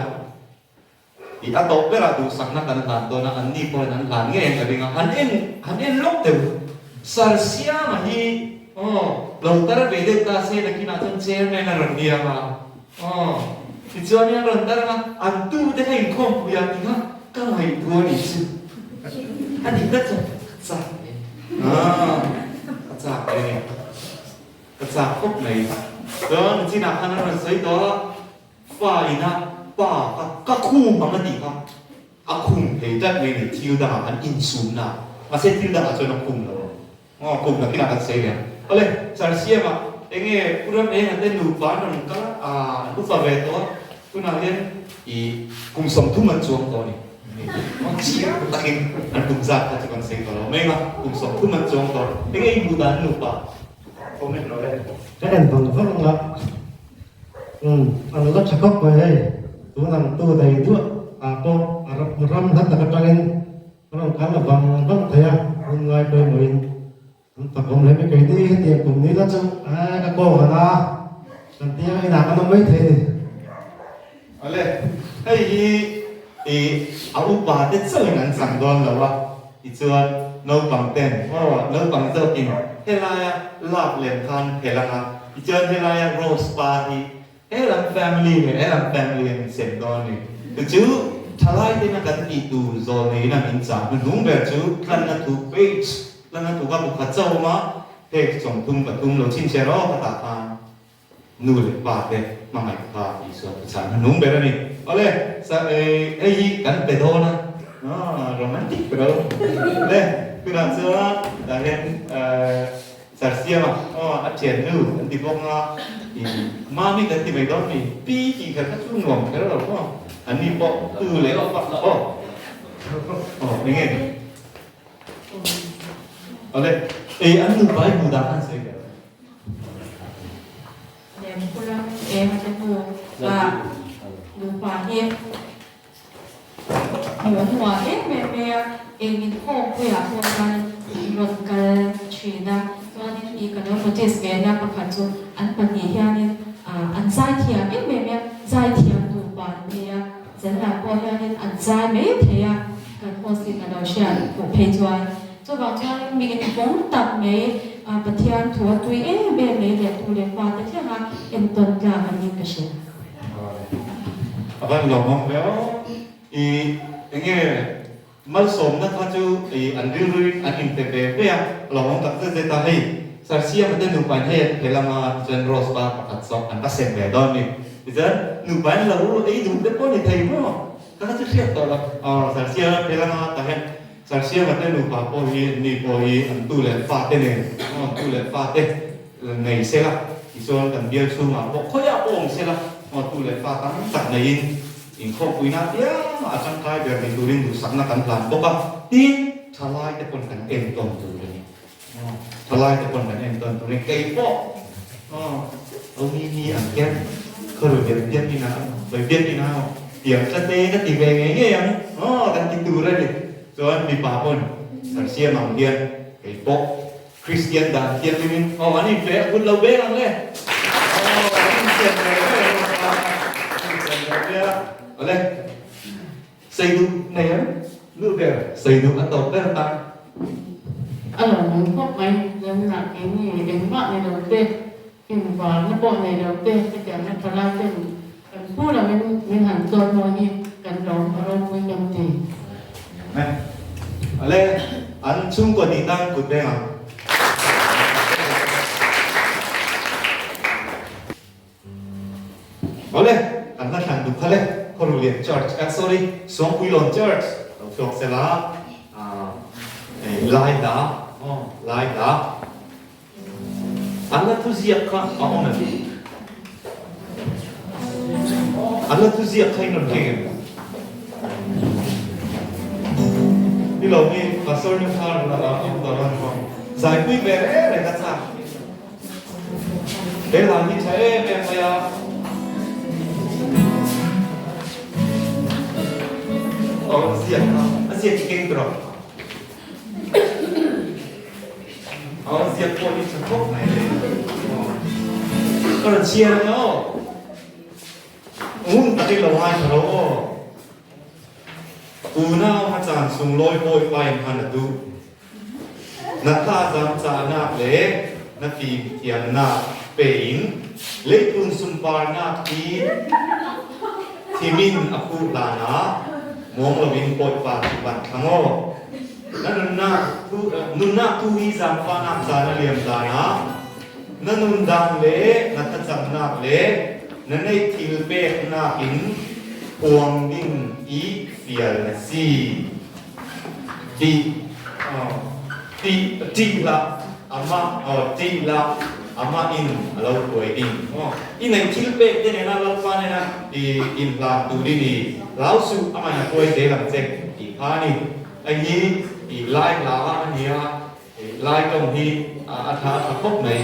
Tih a tawp berah duhsakna kan hlan dawn a, anni pawhin an hlan ngei ang ka ring a, han en han en lawk deuh. Sir Siama hi aw lo tar ve deuh ta se nakinah chuan chairman a rawn ni ang a, aw tichuan in a rawn tar ang a, an tute kha inkhawmpui ah ti kha ka ngaihtuah a nih chu. A dik tak chuan ka chak e. Aaa ka chak e ni. Ka chak khawp mai. Chuan chinah khan a rawn sawi tawh a, fa ina pa kha ka khum ang a tih kha a khum thei tlat mai ni thil dangah kan insum na. Mahse thil dangah chuan a khum lo ang. Aw kum nakinah kan sawi ve ang. Awle, Sir Siama, enge Pu Ram Enga te nupa an rawn kal a, aah an upa ve tawh a, tunah hian ih kum 30 an chuang tawh a ni. Aw chiang takin an kum zat kha chu kan sawi tawh lo mai ang a, kum 30 an chuang tawh. Enge i hmuh dan nupa? Comment rawh le. Ka en vang vang a, umm an la tha khawp mai hei, tun ang tu dei duah ah pawh a ram hla tak atangin Ka rawn kal vang vang thei a, hun ngai pawimawhin an fak awm hle mai. Keini hetiang kum ni la chu eh ka call han a, kan tia ka inah kan awm mai thei a ni. Awle, hei hi i a upa te chauhin an chang dawn lo a, tichuan naupang ten aw naupang zawkin helaia lak lem khan phelh ang a, tichuan helaia Rose pa hi Helam family leh helam family an insem dawn a ni. Chu chu thalai tena kan tih tur zawl neiin an inchah hnuhnung ber chu tlanna thu page, tlanna thu kha bu khat chauh awm a, page 33 lo chhinchhiah rawh ka tah khan nu leh pa te hmangaih kha Isua thuchah hnuhnung ber a ni. Awle, hei hi kan pe dawn a, romantic ber lo. Le, tunah chuan tah hian Sarsiama, Aw, a thiannu an ti bawk a, i mami kan ti mai dawn mi, pi tih kher kha chu nuam kher lo maw, an ni pawh tu leh aw, aw eng nge awle, ei an nupa hi hmuh dan khan sawi ve. Lem kula eng a te hnu ah nupa hi Hmuh hmuah em em mai a, eng inkhawmpuiah pawh chuan rawn kal thin a, chuanin i ka lo notice ve na pakhat chu an pahnih hianin an zaithiam em em mai a, zaithiam nupa an ni a, zanah pawh hianin an zai mai thei a, kan host in a lo hriat fuh phei chuan. Chuvang chuanin mi inpawng tak mai Pathian thu a tui em em mai leh tu leh pa te thlenga entawn tlak an nih ka hria. A van lawmawm ve aw. I enge malsawmna kha chu i an rilruin an inpe ve ve a, a lawmawm tak zet zet a. Hei Sir Siama te nupa in hei an phe lama tichuan rose par pakhat zawk an va sem ve dawn ni. Tichuan nupa in lo ei duh te pawh ni thei maw? Ka kha chu hriat tawh lo. Aw Sir Siama phe lama tah hian Sir Siama te nupa pawh hi an ni pawh hi an tu leh fate nen aw an tu leh fate nei se la tichuan kan bial chhungah pawh khawiah pawh awm se la aw tu leh fa tam tak neiin inkhawmpuina piangah a tangkai ber ni turin duhsakna kan hlan bawk a, tin thalai te pawn kan entawn tur a ni aw thalai te pawn kan entawn tur a ni kei pawh aw aw mi mi an ken khaw biak biak ina sawi biak ina aw tiang tla te ka ti ve ngei ngei ang aw kan ti tur a ni chuan mipa pawn Sarsiam ang hian kei pawh Kristian dan thianghlimin aw an inpe a kut lo beng ang le. Aw an insiam ve ve a, an insiam ve ve a. Awle, sei duh nei ang, luh ber, sei duh a tawp ber tan. A lo nung khawp mai, zanah keini engmah ni lo te, invarna pawh nei lo te, hetiangna tha lai ten kan pu lovin min han chawn mawi hi kan lawm a ropui kan ti. Amen. Ale, an chhungkaw nih nan kut beng ang. Awle, kan hla thlan duh kha le, Khawruhlian Church, eh sorry, Suangpuilawn Church lo chhuak sela, ah, lai hla, aw, lai hla. An la thuziak kha a awm em? An la thuziak kha in rawn keng em? Ni lo mi pastor nu kha rawn la awm tawh rawn awm. Zaipui ve reng reng a chak. He hla hi tha em em mai a. Aw ziak kha a ziak i keng tawh. Aw ziak pawh hi tha khawp mai le. Ka rawn chhiar ang aw. Ngun takin lo ngaithla rawh aw. Unau hmachan chung lawi bawi pain han a duh. Na thazam cahnak le na fimthiamnak pe in leitun sunparnak hi thimin a khuh hlanah muang loin Bawipa cu van thlang aw. Na nunnak thu nunnak thu hi zaangfahnak caan a liam caan ah na nun dan le na thlacamnak le na neih thil peknak in puang ding i fial na si. Ti ti ṭih hlah amah ṭih hlah amah in a lo hruai ding. I neih thil pek te nena Lalpa nena i in hlan tu ding i hlau suh amah in a hruai te lang che ti kha ni. Ai hi i lai hla ah a nia lai tong hi a tha a tha khop mai.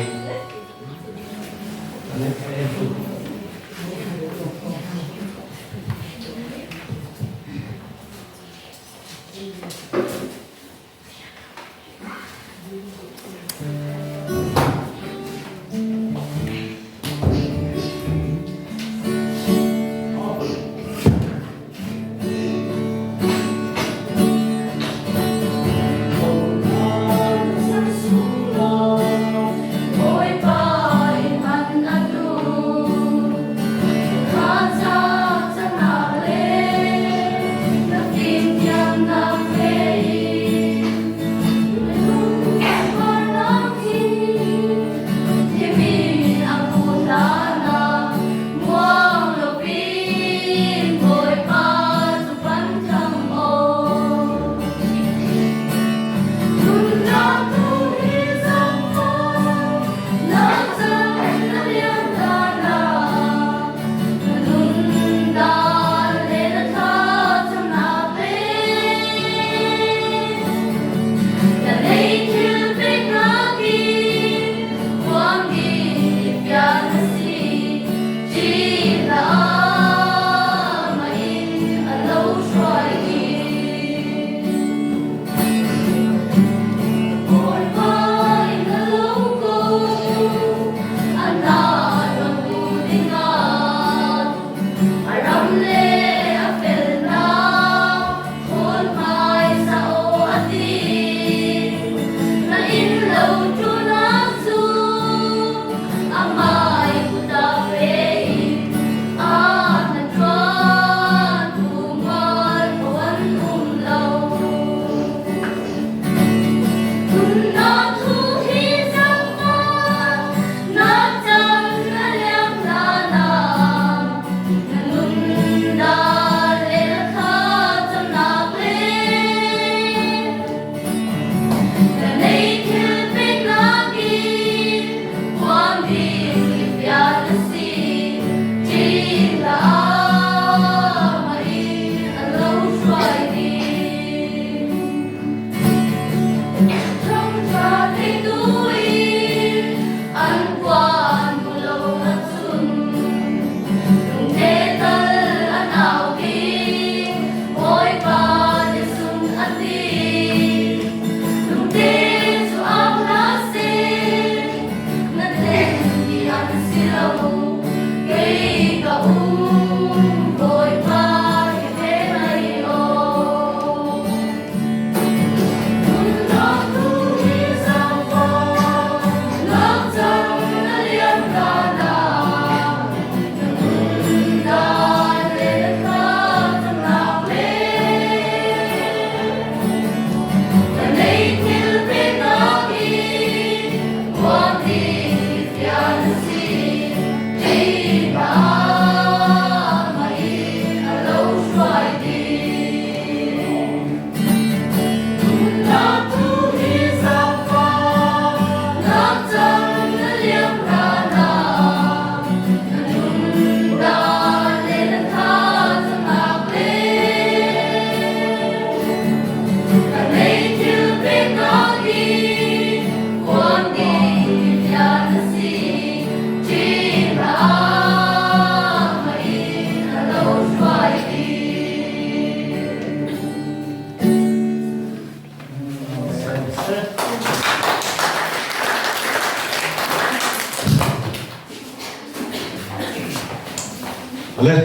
Ale,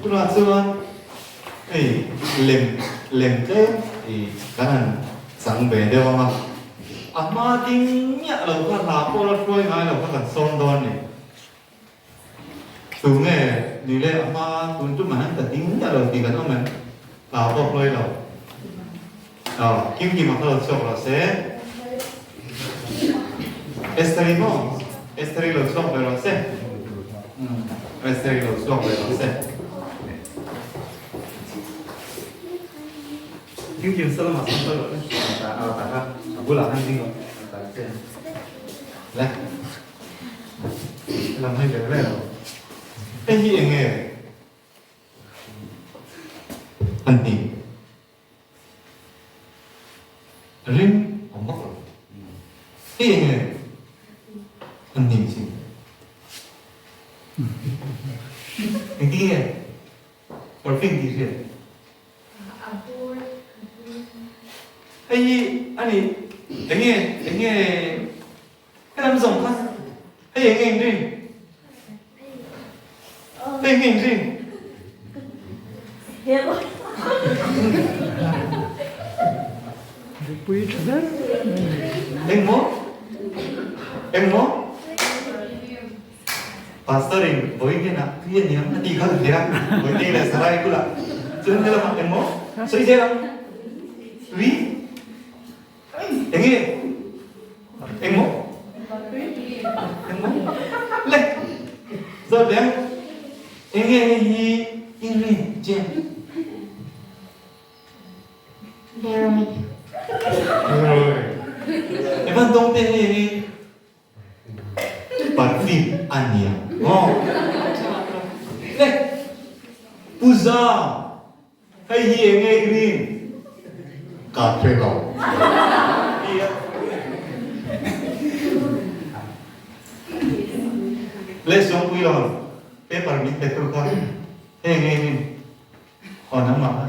tunah chuan hei lem lem tlem i kan han chang ve deuh ang a, a hma ding miah lo kha hla pawh la hruai ngai lo kha kan sawm dawn ni. Tunge ni le a hma tun tumah hian ka ding miah lo tih kan awm em? Hla pawh hruai lo. Aw, Kimkima kha lo chhuak rawh se. Estheri maw? Estheri lo chhuak ve rawh se. Estheri lo chhuak ve rawh se. Kimkim salama sam kal rawh le. Aw tak a, a bulah khan ding rawh. Tak che. Le. Lam hei ve ve lo. Hei hi eng nge? An ti. Ring awm vak lo. Hei eng nge? An ti chin. Engtin nge? Perfume tih hriat. Hei hi a ni. Eng nge? Eng nge? Helam zawng kha hei eng nge in rin? Hei eng nge in rin? Mipui tha ber Eng maw? Eng maw? Pastor in vawi hnenah tui a niang a ti kha hle a, vawi te leh Sarai bulah chuan helamah eng maw? Sawi zel ang. Tui? Eng nge? Eng maw? Eng maw? Le! Zawt leh ang. Eng nge hei hi i rin chian? Leroy. Leroy. Evan dawng te hei hi Perfume a nia maw? Le! Pu Zam! Hei hi eng nge i rin? Ka hre lo. Le Sawngpui lo, paper min pe tu kha hei eng nge i rin? Aw nangmah kha.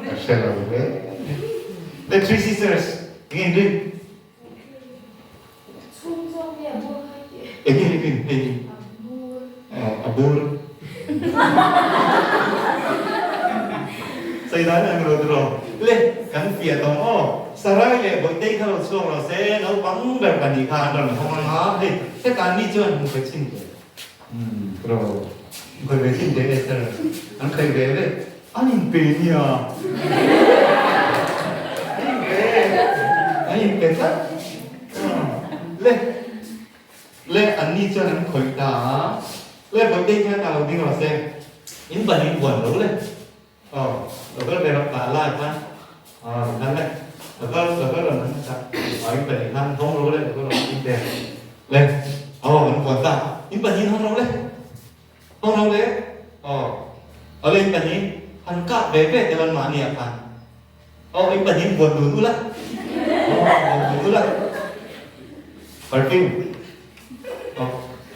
Ka hre lo ve. Le Three Sisters, eng nge in rin? Eng nge i rin hei hi? A bur. Sawi dan ang lo tiraw? Le, kan fiah tawng aw. Sarai leh Bawihtei kha lo chhuak rawh se, naupang ber pahnih kha an rawn hawng ang a, hei hetah ni chuan hmu ve chin teh. Umm tiraw, khawih ve chin teh Esther, an khawih ve ve, an inpe nia. An inpe, an inpe tlat. Le. Le anni chuan an khawih ta a, le Bawihtei khan a lo ding rawh se, in ban in buan lo le, aw lo kal ve rawh tah lai khan, aw khan le, lo kal lo kal rawn han chak, aw in pahnih khan hawng ro le lo kal rawn in te, le aw an buan ta, in pahnih hawng ro le, hawng ro le, aw aw le in pahnih han kap ve ve te an mahni ah khan, Aw in pahnih buat dun ula. Aw buat dun ula. Perfume. Aw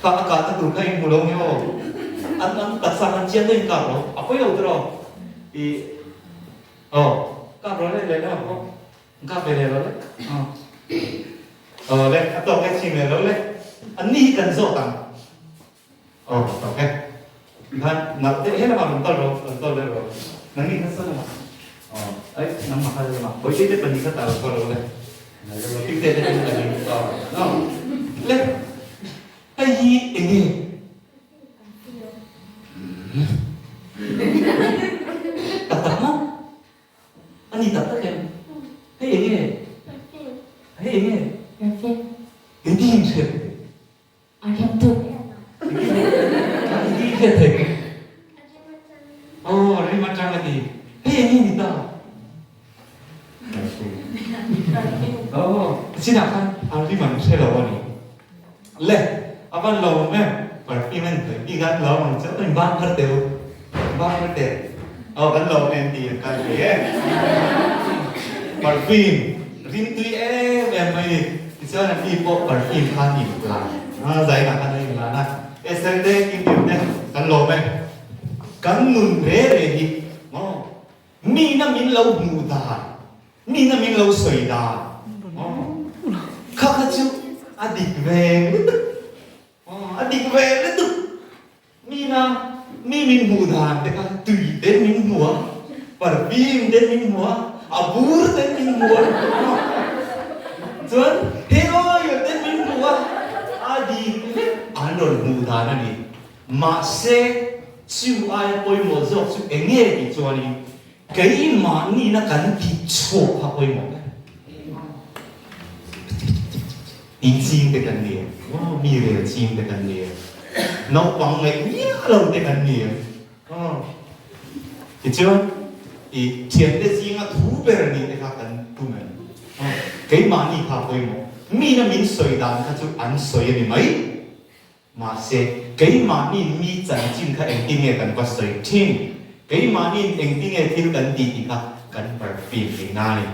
kha a kah na tur kha in hmu lo nge aw. An an taksa khan chiang deuh in kap lo. A pawi lo tiraw. I aw kap ro le le le aw. Kap ve le ro le. Aw. Aw le a tawk e chim le lo le. An ni hi kan zawt ang. Aw ok Tikhan nalh deuh he lamah rawn kal rawh rawn kal deuh rawh nangni kha saw lamah aw ai nangmah kha lamah Bawihte te pahnih kha tah rawn kal rawh le Kimte te pahnih aw no le hei hi eng nge tak tak maw a ni tak tak em hei eng nge hei eng nge engtin hriat A rem tu ber a. I hriat thei mai. Aw a rim atang a ni. Hei eng nge ni ta? Aw chinah khan a rim an hre lo a ni. Le a van lo awm em? Perfume an hnawih bik a, lo ang chu in ban phar teh u. Ban phar teh. Aw kan lo awm em tih an kal thei e. Perfume rim tui em em mai ni. Tichuan an ni pawh perfume kha an inlan a, zainah khan an inlan a, Esther te, Kimkim te kan lawm e, kan nun re re hi maw mina min lo hmuh dan, mina min lo sawi dan maw kha kha chu a dik ve lutuk maw a dik ve lutuk. Mina mi min hmuh dan te kha tui ten min hmu a, perfume ten min hmu a, a bur ten min hmu a, chuan hair oil ten min hmu a, a dik vek an rawn hmuh dan a ni. Mahse, chu aia pawimawh zawk chu eng nge tih chuanin. Keimahniina kan tih chhuak kha pawimawh ber. Tih ching te kan ni em? Aw, mi rel ching te kan ni em? Naupang ngaih miah lo te kan ni em? Aw. Tichuan, i thiante zinga thu ber nih te kha kan tum em? Aw, keimahni kha pawimawh. Mina min sawi dan kha chu an sawi a ni mai. Mahse, keimahniin mi chanchin kha engtin nge kan va sawi thin? Keimahniin engtin nge thil kan tih tih kha kan perfume tihna a ni.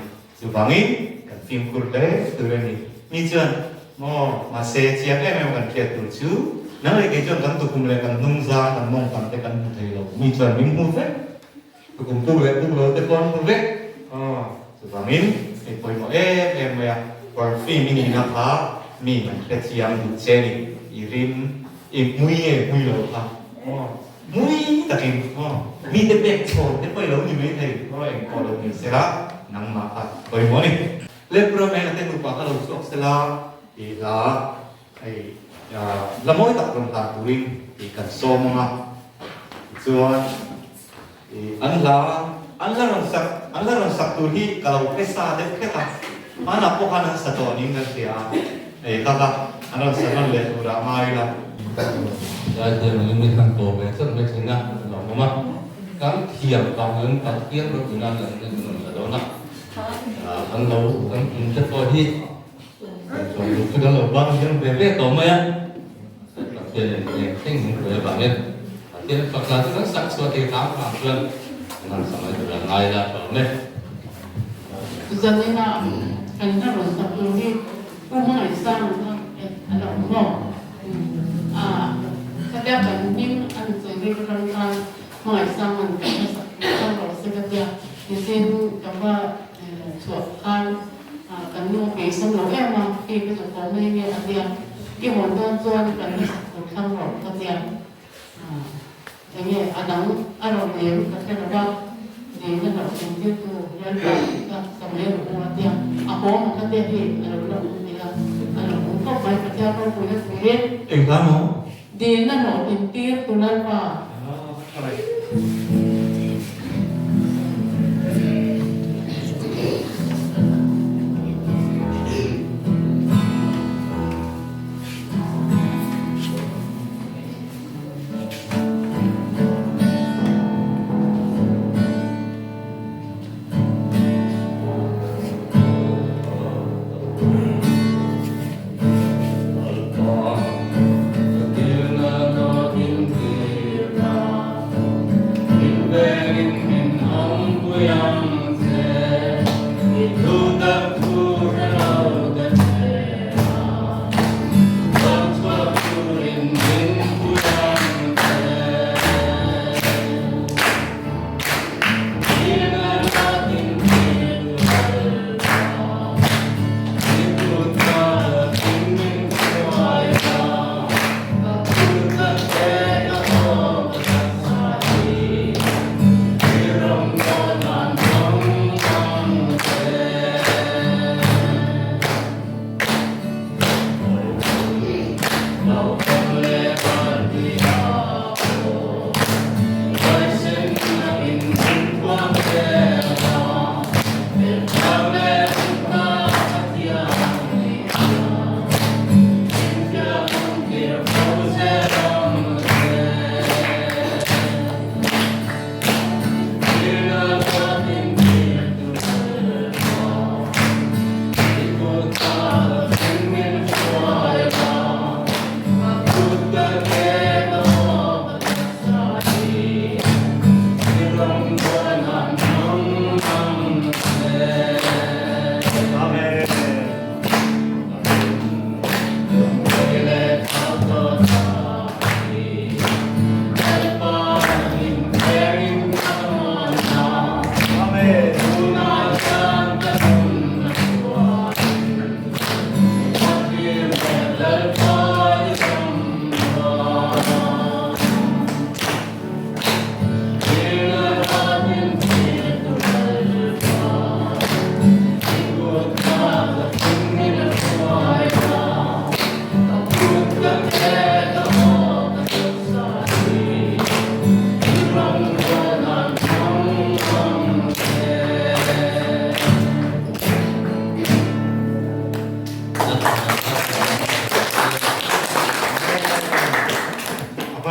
Chuvangin, kan fimkhur hle tur a ni. Mi chuan, Maw, mahse, chiang em em kan hriat tur chu, nang leh kei chuan kan tukum leh kan hnungzang, kan mawngtam te kan hmu thei lo. Mi chuan min hmu vek. Tukum puk leh puk lo te pawh an hmu vek. Aw, chuvangin, hei pawimawh em em mai a, perfume i nihna kha mi an hre chiang duh che ni. I rim, i hmui nge hmui lo kha. Aw, hmui takin, aw, mite pek chhawn te pawh i lo ni mai thei. Aw, eng pawh lo ni sela, nangmah kha pawimawh a ni. Lepra mena te nupa kha lo chhuak sela tih hla hei hla mawi tak rawn hlan turin tih kan sawm ang a, tichuan an hla an la rawn sak an la rawn sak tur hi ka lo hre sa deuh khet a, hmanah pawh khan an sa tawh niin kan hria a, hei kha kha an rawn sa nawn leh turah ngai ila. Zaithiam angin mi han tawp ve tlat mai thin a, lawmawm a, kan thiam vangin Pathian rawt nan an rawn sa dawn a. An lo kan in te pawh hi sawmruk chu kan lo bang hian ve ve tawh mai a, Pathian in eng thleng min hruai avangin Pathian fak hla chu kan sak chhuah thei hram hram chuan kan han sa mai tur a ngai la hlawm e. Zanina kan hla rawn sak tur hi Pu Hmangaihsang kha a la awm maw? Khatia kan hming an sawi rik atang khan Hmangaihsang an kan hla sak tur kha rawh se ka tia. Nichin ka va chhuah khan kan nu kei sam lo em a, hei ka chakawm mai nge a tia, i hawn dawn chuan kan hla sak tur thlang rawh ka tia. Enge a dang a rawn lem ka hre lo va, ding a hlauh tum tir tu Lalpa tih kha sa mai rawh u a tia, a haw ang kha tia hei a lo la awm ve a, a lo awm khawp mai Pathian ropuina turin. Eng hla maw? Dilna hlawhtlin tir tu Lalpa.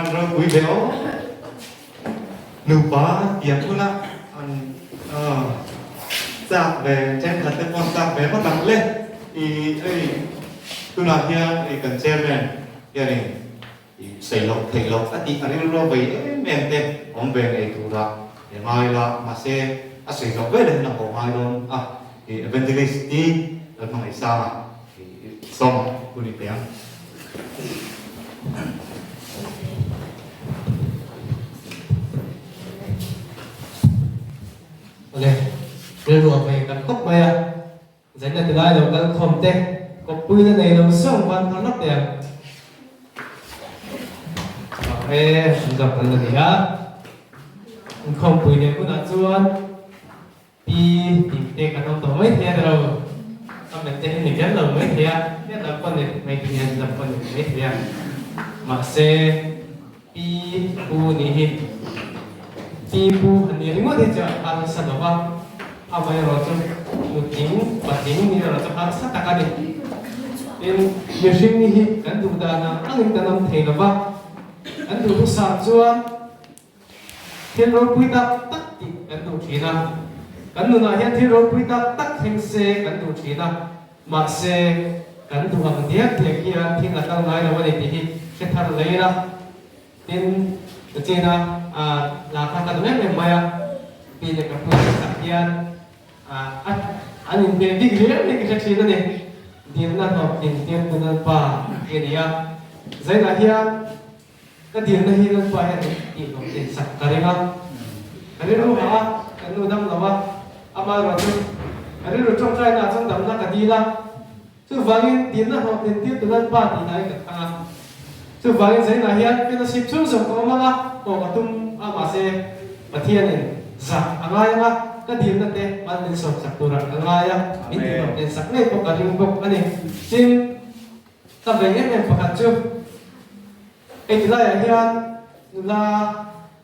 Van ropui ve aw. Nupa tiang huna an chak ve thenkhat te pawh an chak ve ngawt ang le. I hei tunah hian i kan chairman hianin i sawi loh theih loh a tih a rilru a vei em em te awm ve ngei turah i ngai la mahse a sawi zawh vel hian a haw ngai dawn a i evangelist hi Lalhmangaihsanga i sawm hun i pe ang. Awle, rilru a vei kan khawp mai a, zaina ti lai lo kal khawm te, kawppui na nei lo zawng van thar lawk teh ang. Vang e, an zawk kan la ni a, inkhawmpui leh hunah chuan Pi tih te kan awm tawh mai thei a ni lo. A met te hi ni kher lo mai thei a, hriat lam pawh ni mai thei a, lam pawh ni mai thei a. Mahse, Pi Pu nih hi Pi Pu han ni ringawt hi chu a harsa lo va, amaherawh chu nutling, patling nih erawh chu harsa tak a ni. Tin, mihring hi kan duh dan ang angin kan awm thei lo va, kan duh husah chuan Thil ropui tak tak tih kan duh thin a, kan nunah hian thil ropui tak tak thleng se kan duh thin a, mahse kan duh ang diak diak hian thil a kal ngai lo a ni tih hi hre thar lei la. Tin, China la kha ka duh em em mai a, pi leh ka pu te tak hian an inhmeh bik riau hi ka hre thin a ni. Dilna hlawhtlin tir tu Lalpa hi a ni a, zainah hian Ka dirna hi Lalpa hian min tih hlawm tih sak ka ring a. Ka rilru hah a, ka nu dam lo a, amaherawh chu ka rilru tawngtaina ah chuan damna ka dil a. Chuvangin dirna hlawhtlin tir tu Lalpa tih hnaiin ka thlang a. Chuvangin zainah hian fellowship chhung zawng ka awm ang a, aw ka tum a mahse Pathianin zah a ngai ang a, ka dirna te mal min sawm sak turah ka ngai a, min tih hlawhtlin sak ngei pawh ka ring bawk a ni. Tin. Ka vei em em pakhat chu hei ti laiah hian nula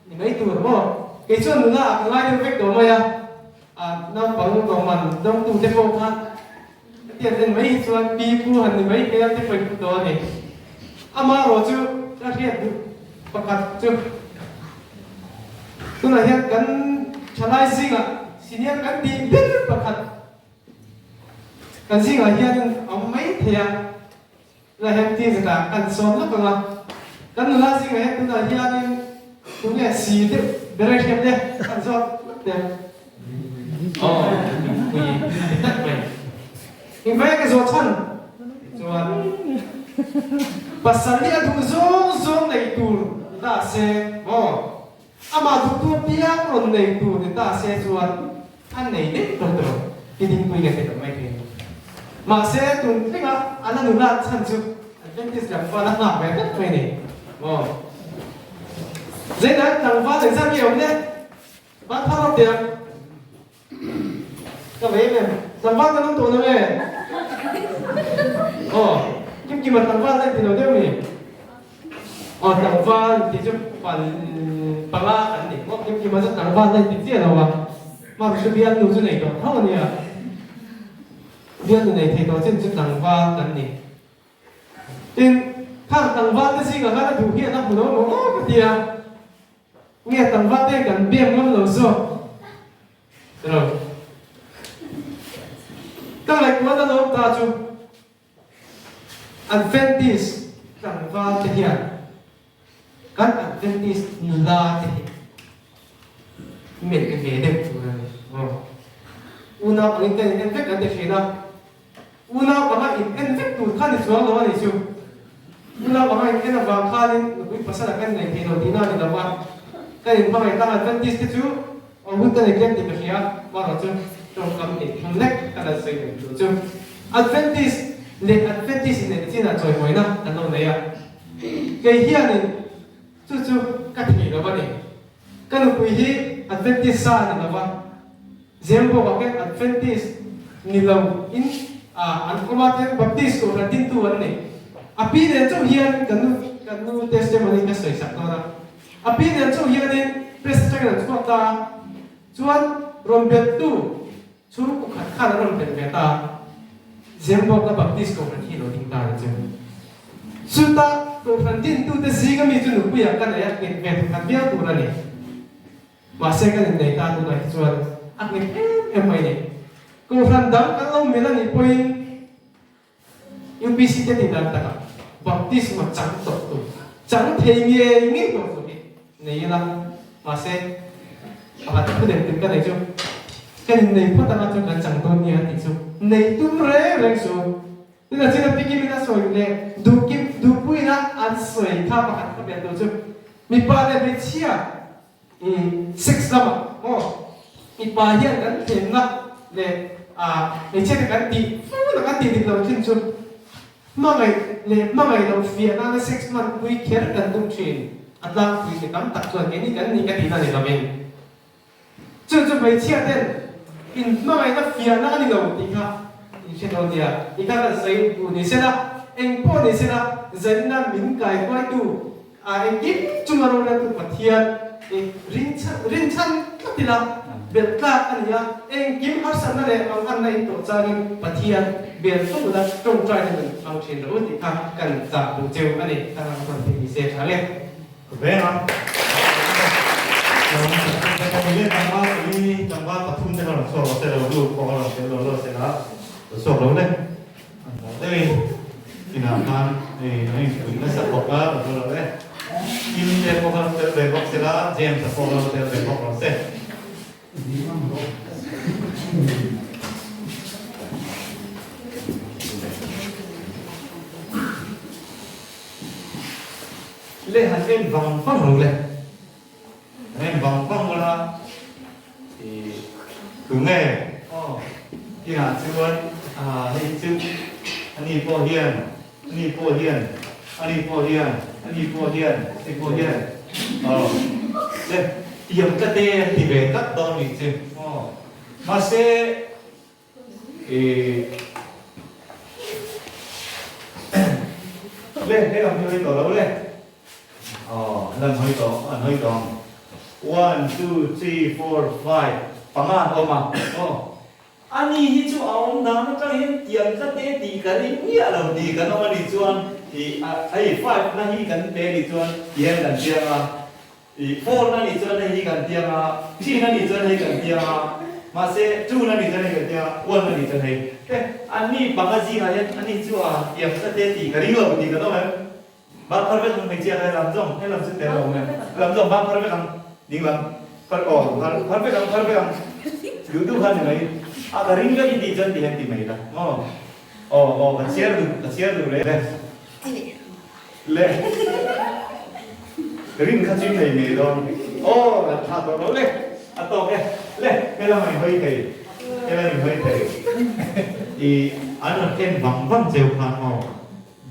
ni mai tur maw? Kei chuan nula ah ka ngai deuh vek tawh mai a, a naupang lawmman dawngtu te pawh kha hetiang en mai hi chuan pi pu han ni mai hmel te pawh in pu tawh a ni. Amaherawh chu ka hriat duh pakhat chu tunah hian kan thalai zingah senior kan tih ber pakhat Kan zingah hian a awm mai thei a, tunah hian ti zetah kan sawm lawk ang a, kan nula zingah hian tunah hianin tunge si deuh ber a hriat le kan zawt lawk teh ang. Aw, pui ti tak mai. Engvai ka zawh chhan chuan pasal hi a duh zawng zawng nei tur ni ta se maw? Amah duhtu apiang rawn nei tur ni ta se chuan a nei daih tawh tawh i dingpui nge ti tak mai thei. Mahse tun thlengah a la nula chhan chu Adventist tlangval a nghak ve tlat mai ni maw? Zeidah tlangval engzat nge awm le? Van thar rawh tiang. Ka vei em em. Tlangval kan awm tawh lo e. Aw, kim kima tlangval a inti lo deuh mi? Aw, tlangval tih chu pal panga kan ni maw? Kim kima chu tlangval a inti chiah lo a. Mah chu bialnu chu nei tawh tho a nia. Bialnu nei thei tawh chin chu tlangval kan ni. Tin, khang tlangval te zingah khan a duh hian a hmu lo maw aw ka ti a. Nge tlangval te kan biak ngam lo zawk? Ro. Ka ngaihtuah na lawm ta chu Adventist tlangval te hian kan Adventist nula te hi melh ve deuh tur a ni. Aw. Unau angin kan in en vek an ti thin a. Unau anga in en vek tur kha ni chuang lo a ni chu. Unau anga in en avang khanin nupui pasal a kan nei thei lo tihna a ni lo va. Kan in hmangaih tlang Adventist te chu aw hun ka nei tlem tih ka hria, marawh chu tawngkam neih thung lek ka la sawi reng tur chu. Adventist leh Adventist inneih chinah chawimawina kan lo nei a. Kei hianin chu chu ka thei lo a ni. Ka nupui hi Adventist sa a ni lo va. Zembawk ah khian Adventist ni lo in an awm a, tin Baptist kohhran dintu an ni. A pi nen chauh hian ka nu ka nu testimony ka sawi sak dawn a. A pi nen chauh hianin press atangin an chhuak ta a, chuan rawn belhtu chhungkaw khat khan an rawn belh ve ta a. Zembawk a Baptist kohhran hi lo ding ta ni chu. Chutah Kohhran dintute zinga mi chu nupuiah ka nei a, nghet ve thawkhat viau tur a ni. Mahse kan innei ta tunah hi chuan a nghet em em mai ni. Kohhran dang kan lo mil a nih pawhin UPC te tih dan takah baptisma chang tawh tur, chang thei ngei ngei tawh tur hi nei ila. Mahse pakhat thu den tum ka nei chu kan innei phawt anga chuan kan chang dawn nia tih chu neih tum reng reng su. Tunah chuan a pikim in a sawi leh duhkim duhpuiin a an sawi kha pakhat ka belh tur chu mipa leh hmeichhia sex lamah maw mipa hian kan thlenna leh hmeichhia te kan tih fo na kan tih dik lo thin chu hmangaih leh hmangaih loh fiah nana sex hmanpui kher kan tum thin a tlangpui mi tam tak chuan keini kan nih ka tihna ni lovin Chu chu hmeichhia ten in hmangaihna fiahna a ni lo tih kha in hre dawn nia. I kha kan sawi duh ni sela, eng pawh ni sela, zaninna min kaihruaitu a engkim chunga roreltu Pathian i rinchhan tlat ila belh tlak a ni a, engkim harsatna leh manganna in tawh changin Pathian bel fo ula tawngtaina nun hmang thin rawh u tih kha kan chah duh cheu a ni. Ka ram chuan thei ni se tha nge. Ka veng a. Tlangval pali, tlangval pathum te kha rawn chhuak lo se, lo lut pawh kha rawn tel lo lo se la, lo chhuak lo le. An hmuh deuhin inah khan hei an inpuih nasa bawk a, lo lo e. Kim te pawh kha rawn tel ve bawk se la, James-a pawh kha rawn tel ve bawk rawh se. Le han en vang vang lo le, han en vang vang ula i tunge aw inah chuan ah hei chu ani pawh hian ani pawh hian ani pawh hian ani pawh hian hei pawh hian aw le tiang ka te an ti ve tak dawn nih chu aw mahse I le he lam hi hawi tawh lo le. Aw lam hawi tawh an hawi tawh ang. One, two, three, four, five panga an awm a. Aw ani hi chu a awm dan atang hian tiang ka te tih ka ring miah lo tih kan awm a nih chuan i hei five na hi kan pe nih chuan tiang kan chiang a. I phone a nih chuan hei hi kan tiang a, thin a nih chuan hei kan tiang a, mahse two a nih chuan hei kan tiang a, one a nih chuan hei. He, anni panga zingah hian ani chu a tiang sa te tih ka ring lo tih kan awm em? Bang phar vek ang hmeichhia kha helam zawng, helam chu tel lo awm em? Helam zawng bang phar vek ang, ding lam phar aw phar phar vek ang phar vek ang, duh duh kha ni mai. A ka ring vek i tih chuan ti hian ti mai la maw? Aw aw ka chhiar duh ka chhiar duh reng e. Le rin kha chu i nei ngei dawn. Aw kan thlah tawh lo le. A tawk e. Le helam an hawi thei. Helam in hawi thei. I an rawn en vang vang cheu khan maw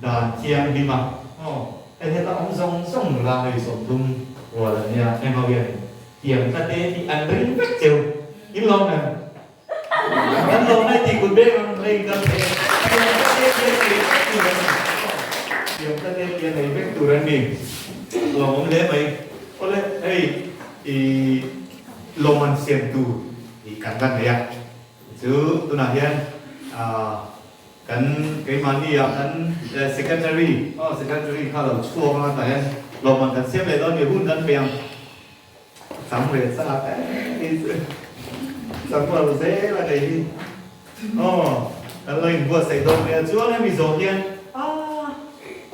dan thianghlim a. Aw hei heta awm zawng zawng la hei 30 rual an nia heng ho hian thiam tla te tih an ring vek cheu. In lawm em? Kan lo mai tih kut beng ang hlei kan thei a, thiam ka te te nei vek tur an ni. Thiam ka te te nei vek tur an ni. Lawmawm hle mai. Awle hei i lawmman siam tur tih kan la nei a. Chu tunah hian kan keimahni ah kan secretary aw secretary kha lo chhuak anga tah hian lawmman kan siam leh dawn ni hun kan pe ang. Chang ve chak e hei chu chang lo zel a kei hi aw kan lo inbuatsaih dawn mai a chuan hemi zawh hian aaa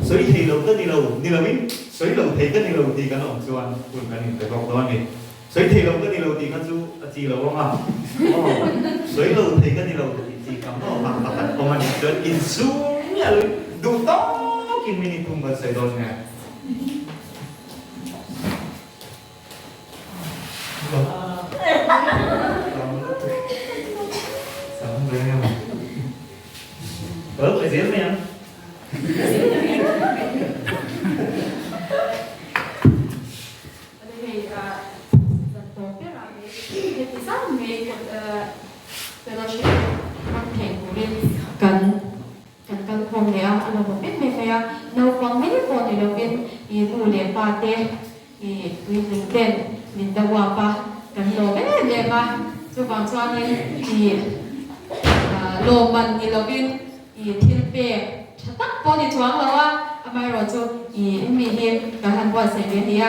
sawi thei lo ka ni lo ni lo in sawi lo thei ka ni lo tih kan awm chuan hun kan inpe bawk dawn a ni sawi thei lo ka ni lo tih kha chu a chi lo ang a aw sawi lo thei ka ni lo tih chi ka maw ang pakhat awm a nih chuan insum miah lo in duh tawkin minute thum kan sawi dawn nia. Kan Kan kal khawm leh a, a lawmawm em em mai a, naupang mai pawh ni lovin i nu leh pa te i puitling ten min la uap a, kan lawm em em a, chuvang chuanin i lawmman ni lovin i thil pek tha tak pawh ni chuang lo a. Amaherawhchu i hemi hi kan han buatsaih ve a ni a.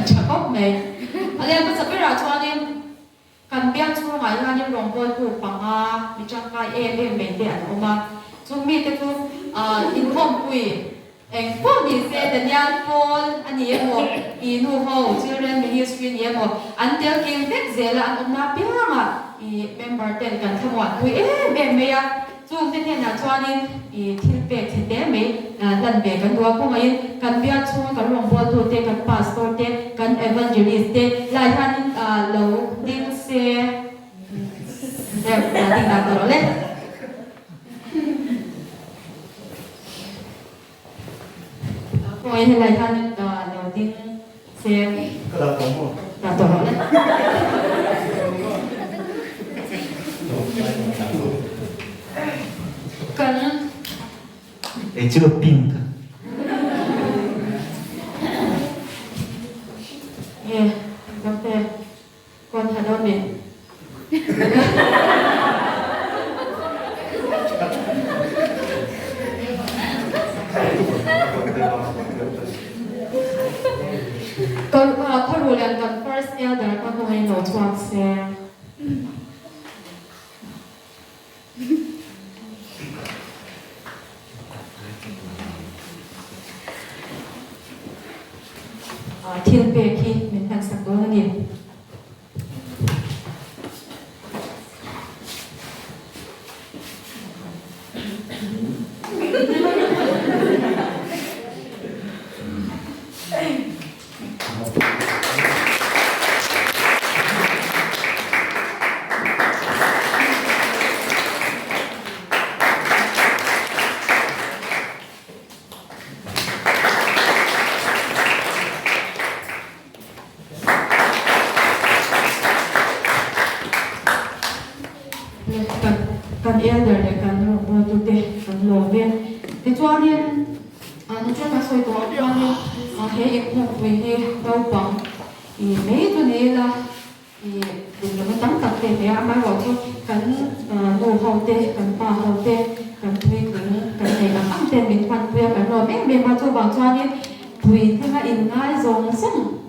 Tha khawp mai. A leh hmasa berah chuanin kan bial chhungah hianin rawngbawltu panga mi tangkai em em mai te an awm a. Chung mite chu inkhawmpui eng pawh ni se Daniel Paul a ni emaw, i nu ho Children Ministry a ni emaw an tel kim vek zel a, an awmna apiangah i member ten kan thlamuanpui em em mai a. Chungte hnenah chuanin i thil pek che te mai hlan ve kan duh a, kawngaihin kan bial chhunga kan rawngbawltute, kan pastor te, kan evangelist te lai hianin lo ding se ding dan tur awle. Kawngaihin helai hianin lo ding se. Ka dah tawh maw? Dah tawh rawh le. Kan. Kei chu pink. Nge, Doctor. Kawn ha dawn mi? Kan khaw lian kan first elder kha khawngaih lo chhuak se. Thil pek hi min hlansak dawn a ni. Kan elder leh kan rawngbawltute kan lawm e. Tichuanin Nichina kan sawi tawh chuanin he inkhawmpui hi naupang mai chu ni ila I dinglawmna tam tak te nia, amaherawhchu kan nu ho te, kan pa ho te, kan puitling kan nei ang ang ten min hmanpui a, kan lawm em em a, chuvang chuanin puitlinga inngai zawng zawng,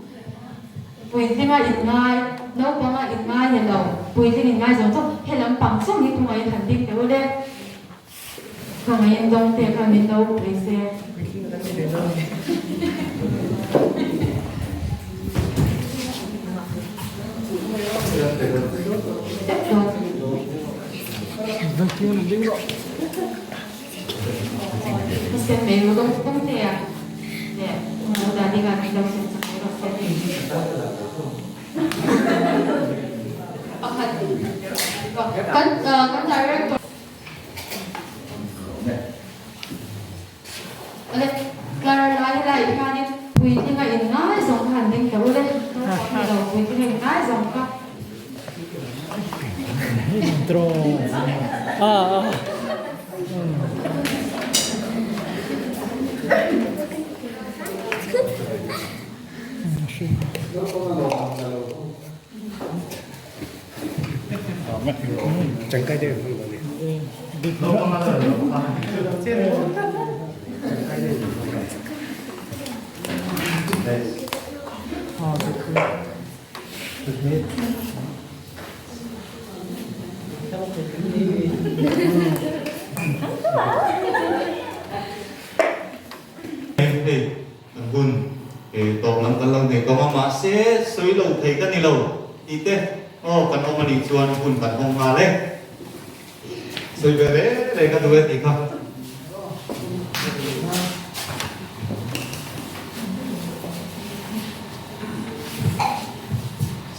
puitlinga inngai, naupanga inngai ni lo, puitling inngai zawng zawng, he lampang zawng hi khawngaihin han ding teh u le. Khawngaihin dawng te kha min lo pui se. Sen mai ru dawng dawng te a leh Daddy khan min lo sem sak mai rawh se. Pakhat kan kan director. Awle, tlar lai lai hianin puitlinga in ngaizawng kha han ding teh u le, naupang ni lo puitlinga in ngaizawng kha. Hei kan hun tawp lam kan lo nei tawng a mahse sawi lo thei ka ni lo tih te aw kan awm a nih chuan hun kan hawng nghal e. Sawi ve reng reng ka duh e tih kha.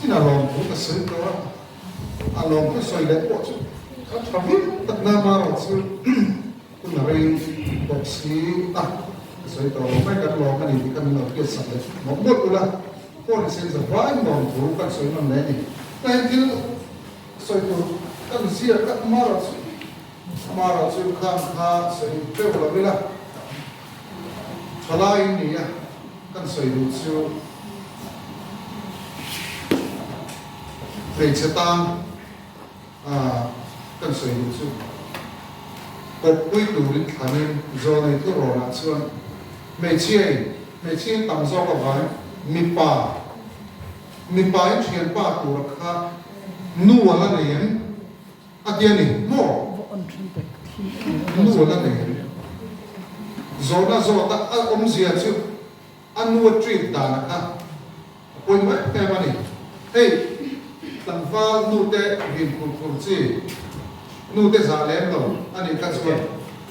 Chin a lawm thu ka sawi tawh a, a lawm thu sawi leh pawh chu ka tha viau tak na marawh chu Hun a rei bawk si a, ka sawi tawh lo mai, kan lawm a ni tih kha min lo hriat sak leh mawlh mawlh ula, phone sen za vain lawm thu kan sawi ngam leh a ni. Ka heng thil sawi tur kan ziak a, amarawh chu amarawh chu khang kha sawi teuh lo ila, thalai in ni a, kan sawi duh chu hmeichhe tan. Kan sawi duh chu Kawppui turin thlanin zawnei thurawnah chuan hmeichhiain hmeichhiain tam zawk avangin mipa mipain thianpa tura kha nu a la nei em? A ti a ni maw? Nu a la nei em? Zawhna zawta a awmzia chu a nu a treat dan a kha a pawimawh em em a ni. Hei tlangval nu te rin khur khur chi, nu te zah lem lo a nih kha chuan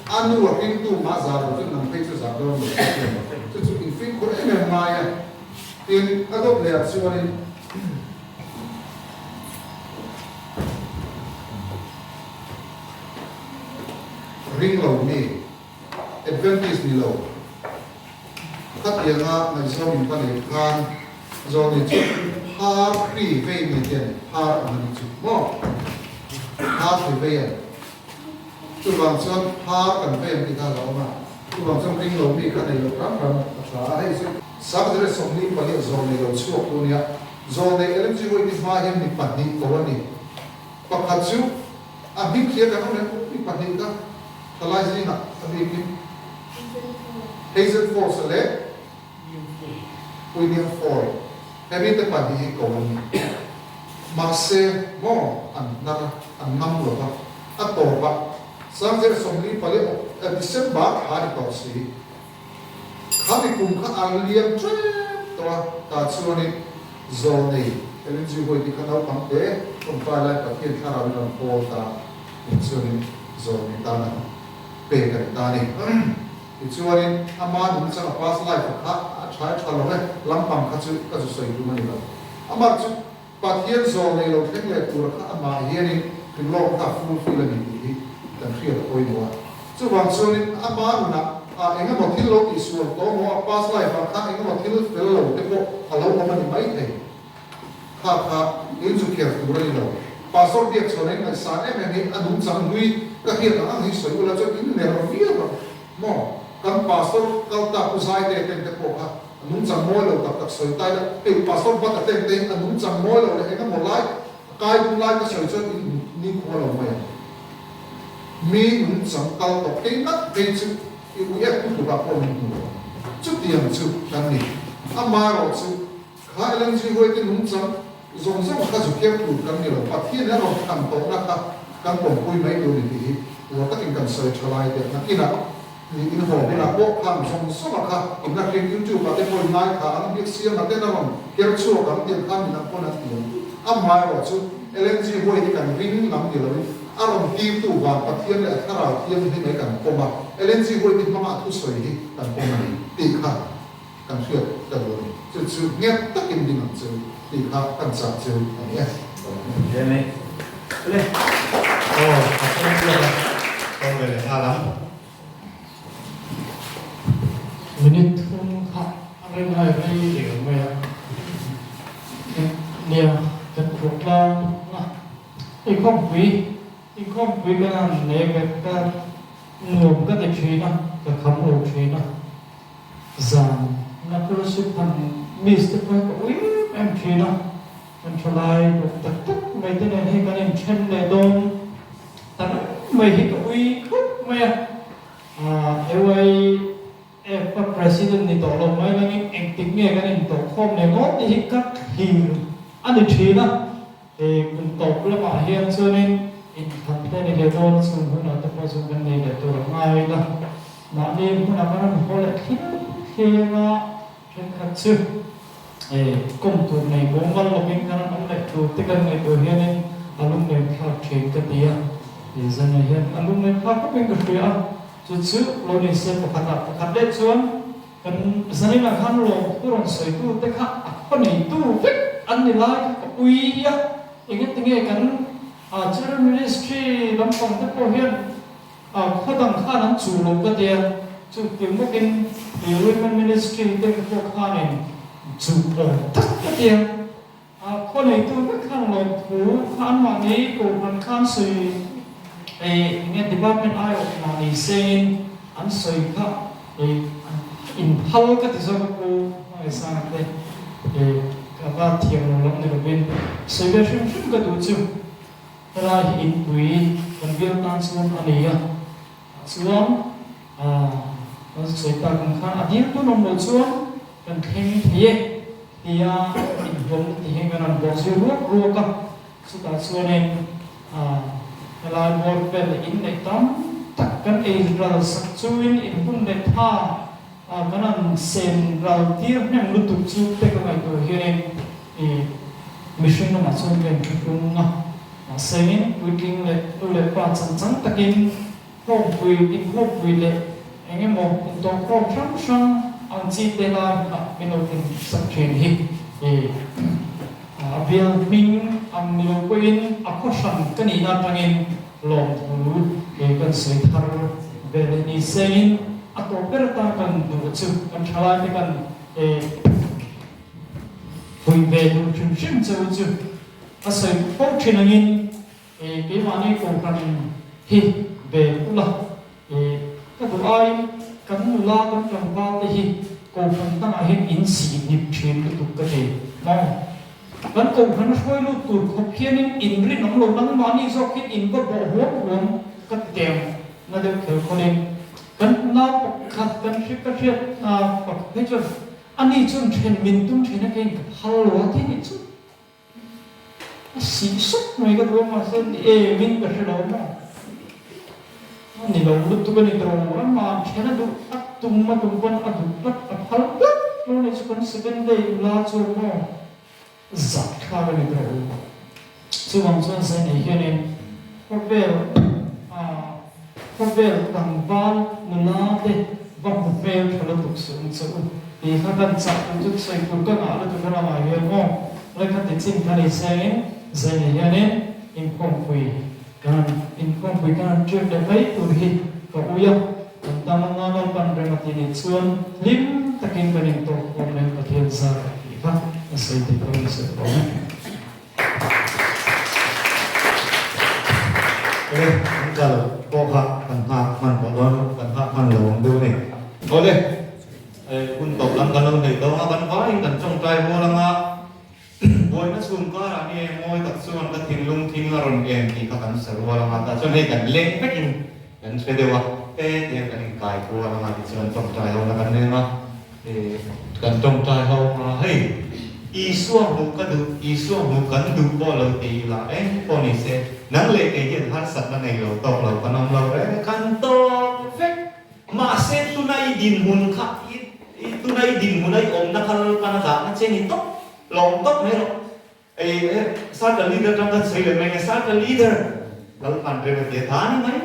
a nu a hringtu mah zah lo chu nang phei chu zah dawn lo a ti a ni. Chu chu infimkhur em em ngai a. Tin, a dawt leh ah chuanin ring lo mi, Adventist ni lo, khatianga ngaihzawng in va nei khan zawni chu phar hri vei mi ten phar ang a ni chu maw? Phar hri vei an. Chuvang chuan phar kan vei ang tih kha a lo awm a, chuvang chuan ring lo mi kha nei lo hram hram a tha a, hei chu Sakzere 24 a zawn nei lo chhuak tu nia, zawn nei LMG ho inti hma hian mi pahnih ko a ni. Pakhat chu a hming hria kan awm em? Mi pahnih kha thalai zingah a bikin Hazel Force leh William Foy hemi te pahnih hi ko an ni. Mahse maw an hnar a, an ngam lo va, a tawp a, Sangzere 44 December thla a ni tawh si. Khami kum kha a liam ṭep tawh a, tah chuanin Zawnei Ellen G. White-i kha naupang te tawngtai lai Pathian thlarau in a rawn pawl ta tih chuanin Zawnei tana pek a ni ta a ni. Tichuanin ama nungchang a past life-a kha a ṭha e ṭha lo e, lampang kha chu ka zu sawi tum a ni lo. Amah chu Pathian Zawnei lo thleng leh tura kha amah hianin ringlawk kha a fulfill a ni tih hi kan hriat a pawimawh a. Chuvang chuanin ama nunah ah eng emaw thil lo tihsual tawh maw a past life ah khan eng emaw thil fel lo te pawh a lo awm a ni maithei. Kha kha in zu kher tur a ni lo. Pastor biak chhuan in ngaihsan em em hi a nungchang hlui ka hriat ang ang hi sawi ula chuan in ner viau ang maw? Kan pastor kal tak u zai te ten te pawh kha a nungchang mawi lo tak tak sawi tai la, hei pastor bat a ten te hi a nungchang mawi lo leh eng emaw lai a kai dum lai ka sawi chuan in hmu nikhua lo mai ang. Mi nungchang kal tawh phei ngat phei chu i ui ek lutuk ah pawh min hmu lo ang. Chutiang chu kan ni. Amaherawhchu Kha LNG huaite nungchang zawng zawng kha zu kher tur kan ni lo, Pathian hian rawn thlan tawhna kha kan pawmpui mai tur ni tih hi uar takin kan sawi tha lai deuh. Nakinah ni in haw hunah pawh khan zawng zawnga kha in la hring YouTube ah te pawh in ngai kha ang biak siam ah ten a rawn ker chhuak ang tiang khan min ang pawn an ti ang. Amaherawh chu LNG huai hi kan ring lam ni loin a rawn tirtu van Pathian leh a thlarau thianghlim mai kan pawm a, LNG huaite hmanga a thusawi hi kan pawm a ni tih kha Kan hriat ka duh a ni. Chu chu nghet takin ding ang chu tih kha kan chah chu a ni e. Hle mai. Le. Aw, a thleng zawk a, kawng ve leh nghal ang. Minute thum kha a rem lai rei reng mai a. Nia, kan khuh tlang a. Inkhawmpui, inkhawmpui kan han nei ve ka nuam ka ti thin a, ka kham lo thin a. Zan na fellowship han miss te pawh hi ka ui em em thin a, kan thalai duh tak tak mai te nen hei kan inthen leh dawn ta reng mai hi ka ui khawp mai a, AYF a president ni tawh lo mai langin engtik nge kan intawh khawm leh ngawt tih hi ka thlir a ni thin a, he kum tawp lamah hian chuanin inthlan te ni leh dawn chung hunah te pawh chuan kan nei leh tur a ngai la. Mahni hmunah kan rawn haw leh thlir thlir a, thenkhat chu kawm tur nei mumal lovin kan rawn awm leh tur te kan ngaihtuah hianin a lunglen thlak thin ka ti a, he zanah hian a lunglen thlak khawpin ka hria a, chu chu lo ni se pakhatah pakhat leh chuan kan zaninah khan lawmthu rawn sawitu te kha a khaw neitu vek an ni lai kha ka pui a, engatinge kan Children Ministry lampang te pawh hian A khaw dang khan an chu lo ka tia, chu tir bawkin i Women Ministry te pawh khanin chu awm tak ka tia. A khaw neitu vek khan lawmthu kha anmahni kohhran khan sawi ei enge department aiawh mahni sengin an sawi kha ei an inphal ka ti zawk a pu Hmangaihsanga te ei ka va thiam lo lam ni lovin sawi ve hrim hrim ka duh chu. Helai hi inpui kan bial tan chuan a nei a, chuan kan sawi tak ang khan a dil tun awm loh chuan kan thleng thei e tia inhlawm ti hian kan rawn bawk zui ruak ruak a. Chutah chuanin helai bawr vel inneih tam tak kan ei ral sak chuin inhun leh tha kan han sen ral tir hnem lutuk chu te ka ngaihtuah hianin i mihring lamah chuan ka inthlahrung a. Mahse puitling leh nu leh pa chan chang takin khawmpui inkhawmpui leh eng emaw intawhkhawm hrang hrang ang chi te lai hunah min lo tling sak thin hi i a bial hming ang ni lo pawhin a khaw hran ka nihna atangin lawmthu kei kan sawi thar ve leh ni sengin a tawp ber atan kan duh chu kan thalai te kan pui ve duh hrim hrim che u chu a sawi fo thin angin keimahni kohhran hi ve ula ka duh aiin kan nula kan tlangval te hi kohhran dangah hian in sih hnip thin lutuk ka ti maw? Kan kohhran a hruai lut tur khawp hianin in rinawm lo nangmahni zawk hian in va bawh huam huam ka ti teng na deuh kher khawlin kan nau pakhat kan hri ka hriat pakhat phei chuan ani chuan then min tum then a keiin ka phal lo a ti anih chu. A sih sawk mai ka duh a mahse ni em in ka hre lo maw? A ni lo lutuk a ni tawh a man then a duh a tum a tum pawn a duh tlat a phal tlat lo ni chu kan seven day ula chuan maw zah thlak a ni tawh lo. Chuvang chuan zai nei hianin khawvel khawvel tlangval nula te va hmu hmel tha lutuk suh ang che u tih kha kan chah tur chu sawi tur ka ngah lutuk a ramah hian maw lai kha ti chin kha ni sengin zai nei hianin inkhawmpui kan inkhawmpui kan han ṭiak leh mai tur hi ka ui a, kan dam anga Lalpan rem a tih nih chuan hlim takin kan intawhkhawm leh Pathian zar tih kha a sawi thei pawh in sawi awm e. Awle, an kal pawh kha kan nghak hman tawh dawn, kan nghak hman lo ang deuh a ni. Awle, hun tawp lam kan lo nei dawn a, kan vaiin kan tawngtai rual ang a, buaina chhung karah nge mawi tak chuan ka thinlung thing a rawn em tih kha kan sa rual ang a, tah chuan hei kan leng vekin kan hre deuh a, he tiang kan inkai rual ang a tichuan tawngtai ho na kan neng a. Kan tawngtai ho a, hei Isua hmuh ka duh, Isua hmuh kan duh pawh lo ti ila eng pawh ni se, nang leh kei hian harsatna nei lo tawk lo kan awm lo reng e, kan tawk vek. Mahse tuna i dinhmun kha, i tuna i dinhmuna i awmna kha Lalpan a dahna che ni tawp, lawm tawp mai rawh. Ei e, Circle leader tang kan sawi leh mai nge, Circle leader Lalpan rem a ti a ta ni mai.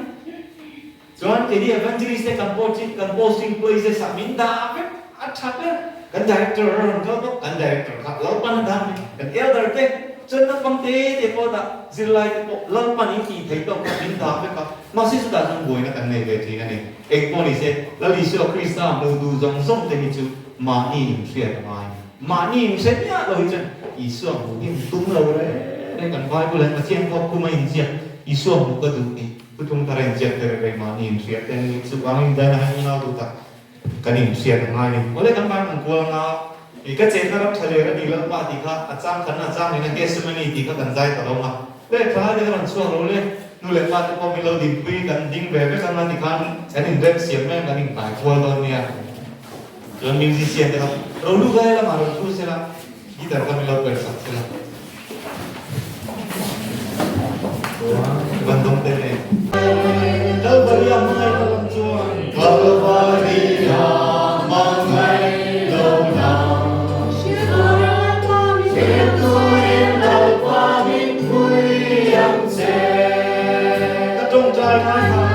Chuan keini evangelist te kan posting kan posting places ah min dah vek a tha ber. Kan director a rawn kal bawk, kan director kha Lalpan a dah mai. Kan elder te chuan naupang te te pawh a dah, zirlai te pawh Lalpan in tih theih tawk kha min dah vek a. Mahse chutah chuan buaina kan nei ve thin a ni. Engpawh ni se, Lal Isua Krista hmuh duh zawng zawng te hi chu mahni inhriat a ngai. Mahni in hre miah lo hi chuan Isua hmuh hi an tum lo reng reng. Kan Bible hian Pathian pawh khum a inziak, Isua hmuh ka duh tih thutlung thar a inziak te reng reng mahni in hria te an ni. Chuvangin Daina hian unau duh tak kan inhriat a ngai a ni. Awle kan vai kan kual anga i ka chenna ram tha ler a ni Lalpa tih kha a chang khan a chang lehna Gethsemane tih kha kan zai ta lo nga. Le thalai te ka rawn chhuak lo le, nu leh pa te pawh min lo dinpui kan ding ve vek anga tikhan kan inrem siam mai ang kan inkai kual dawn nia. Chuan musician te kha ro lu gai lamah rawn thu sela, guitar kha min lo perh sak sela. Van dawng te nen. Kalvaria hmangaih lo lam chuan. Kalvaria hmangaih lo lam. Hrilturin Lalpa min pui ang che. Ka tawngtai ngai kha.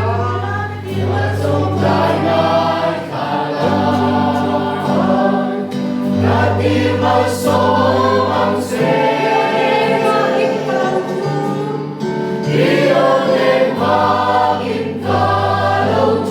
Ka tawngtai ngai kha la. Ka ti malsawm ang che. I aw leh hmangin ka lo.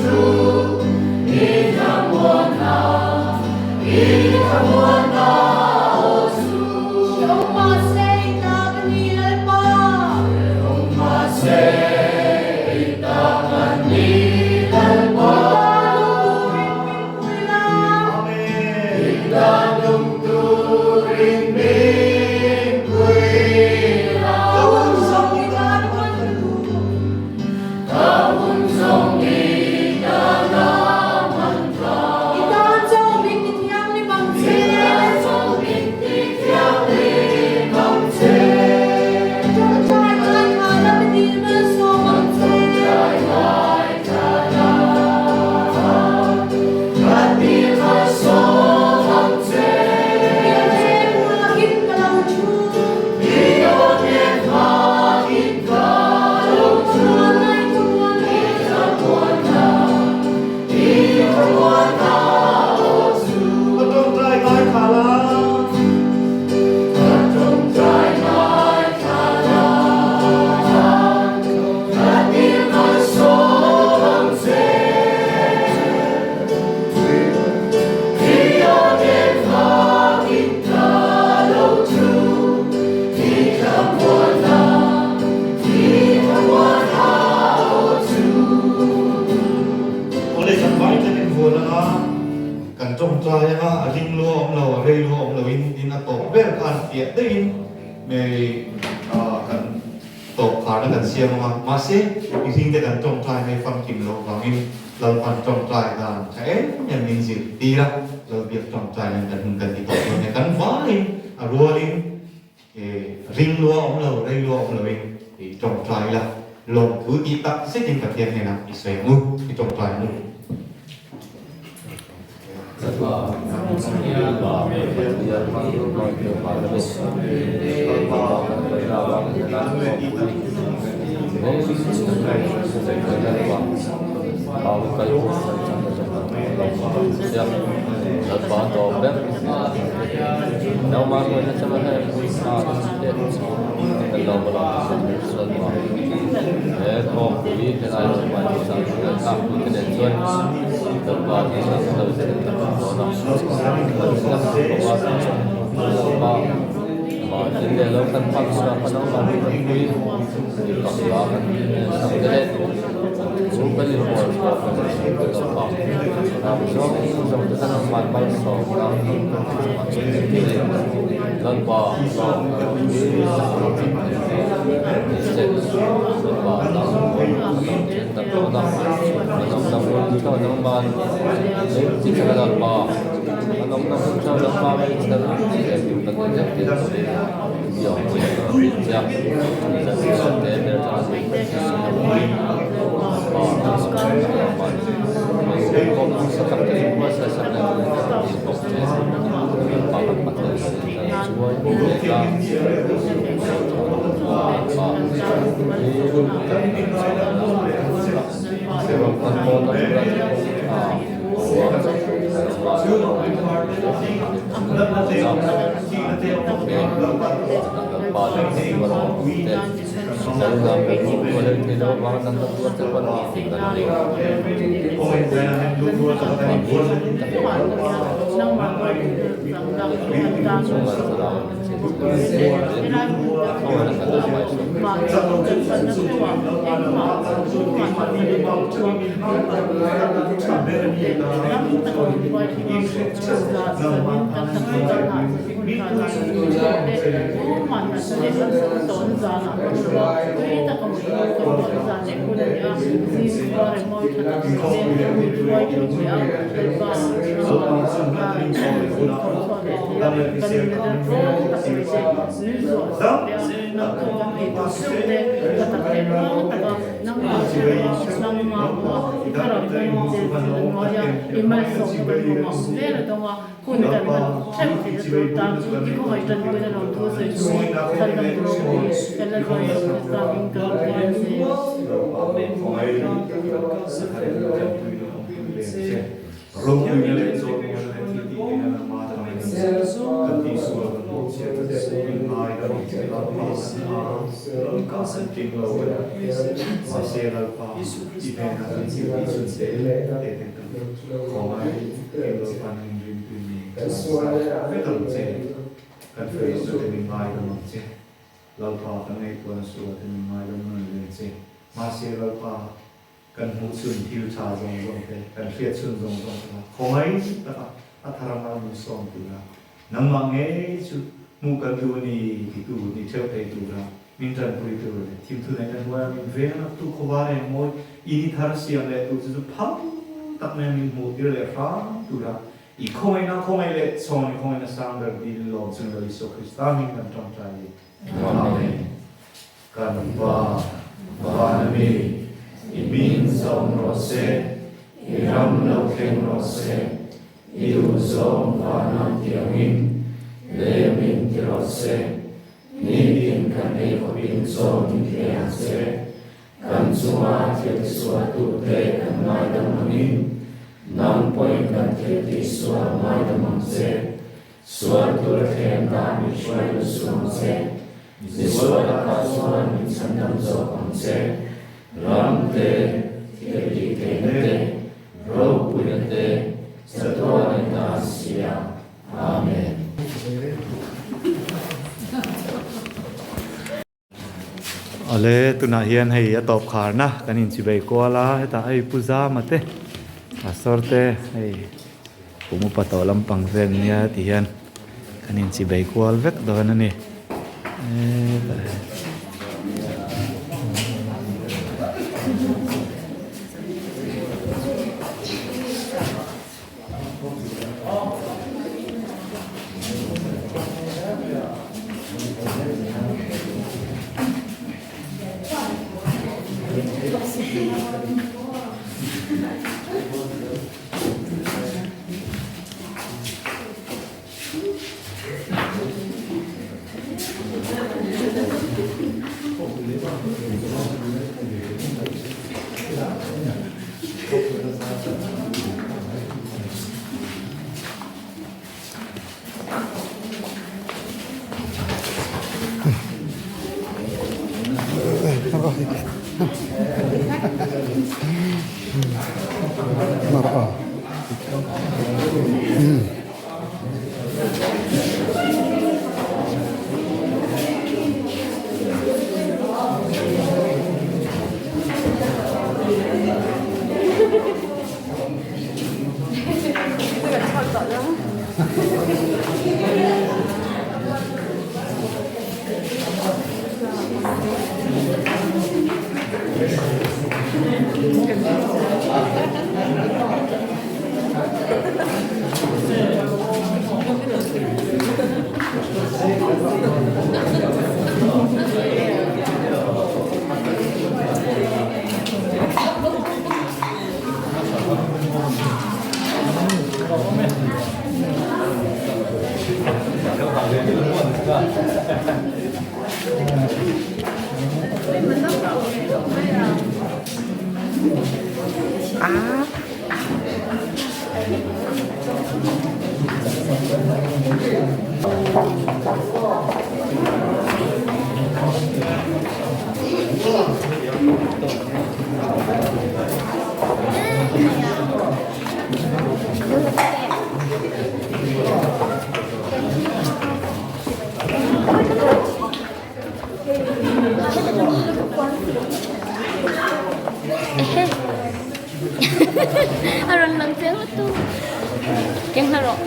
Kan tawngtai anga a ring lua awm lo, a rei lua awm loin tin a tawp ber khan fiah deuhin kan tawp kharna kan siam anga. Mahse, mihringte kan tawngtai mai famkim loh vangin Lalpan tawngtai dan tha em em min zirtir a, Lalbiak tawngtai nan kan hun kan ti tawh dawn nia. Kan vaiin a rualin Ring lua awm lo, rei lua awm loin i tawngtai la, lawmthu tih tak zetin Pathian hnenah i sawi ang u, i tawngtai ang u. Awle tunah hian hei a tawp kharna kan inchibei kual a hetah hei Pu Zama te Pastor te hei. Kum upa tawh lampang vel nia ti hian kan inchibei kual vek dawn a ni. A rawn lang chiang lutuk keng hla rawh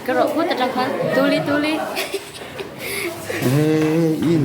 ka rawh phawt atang khan tuli tuli in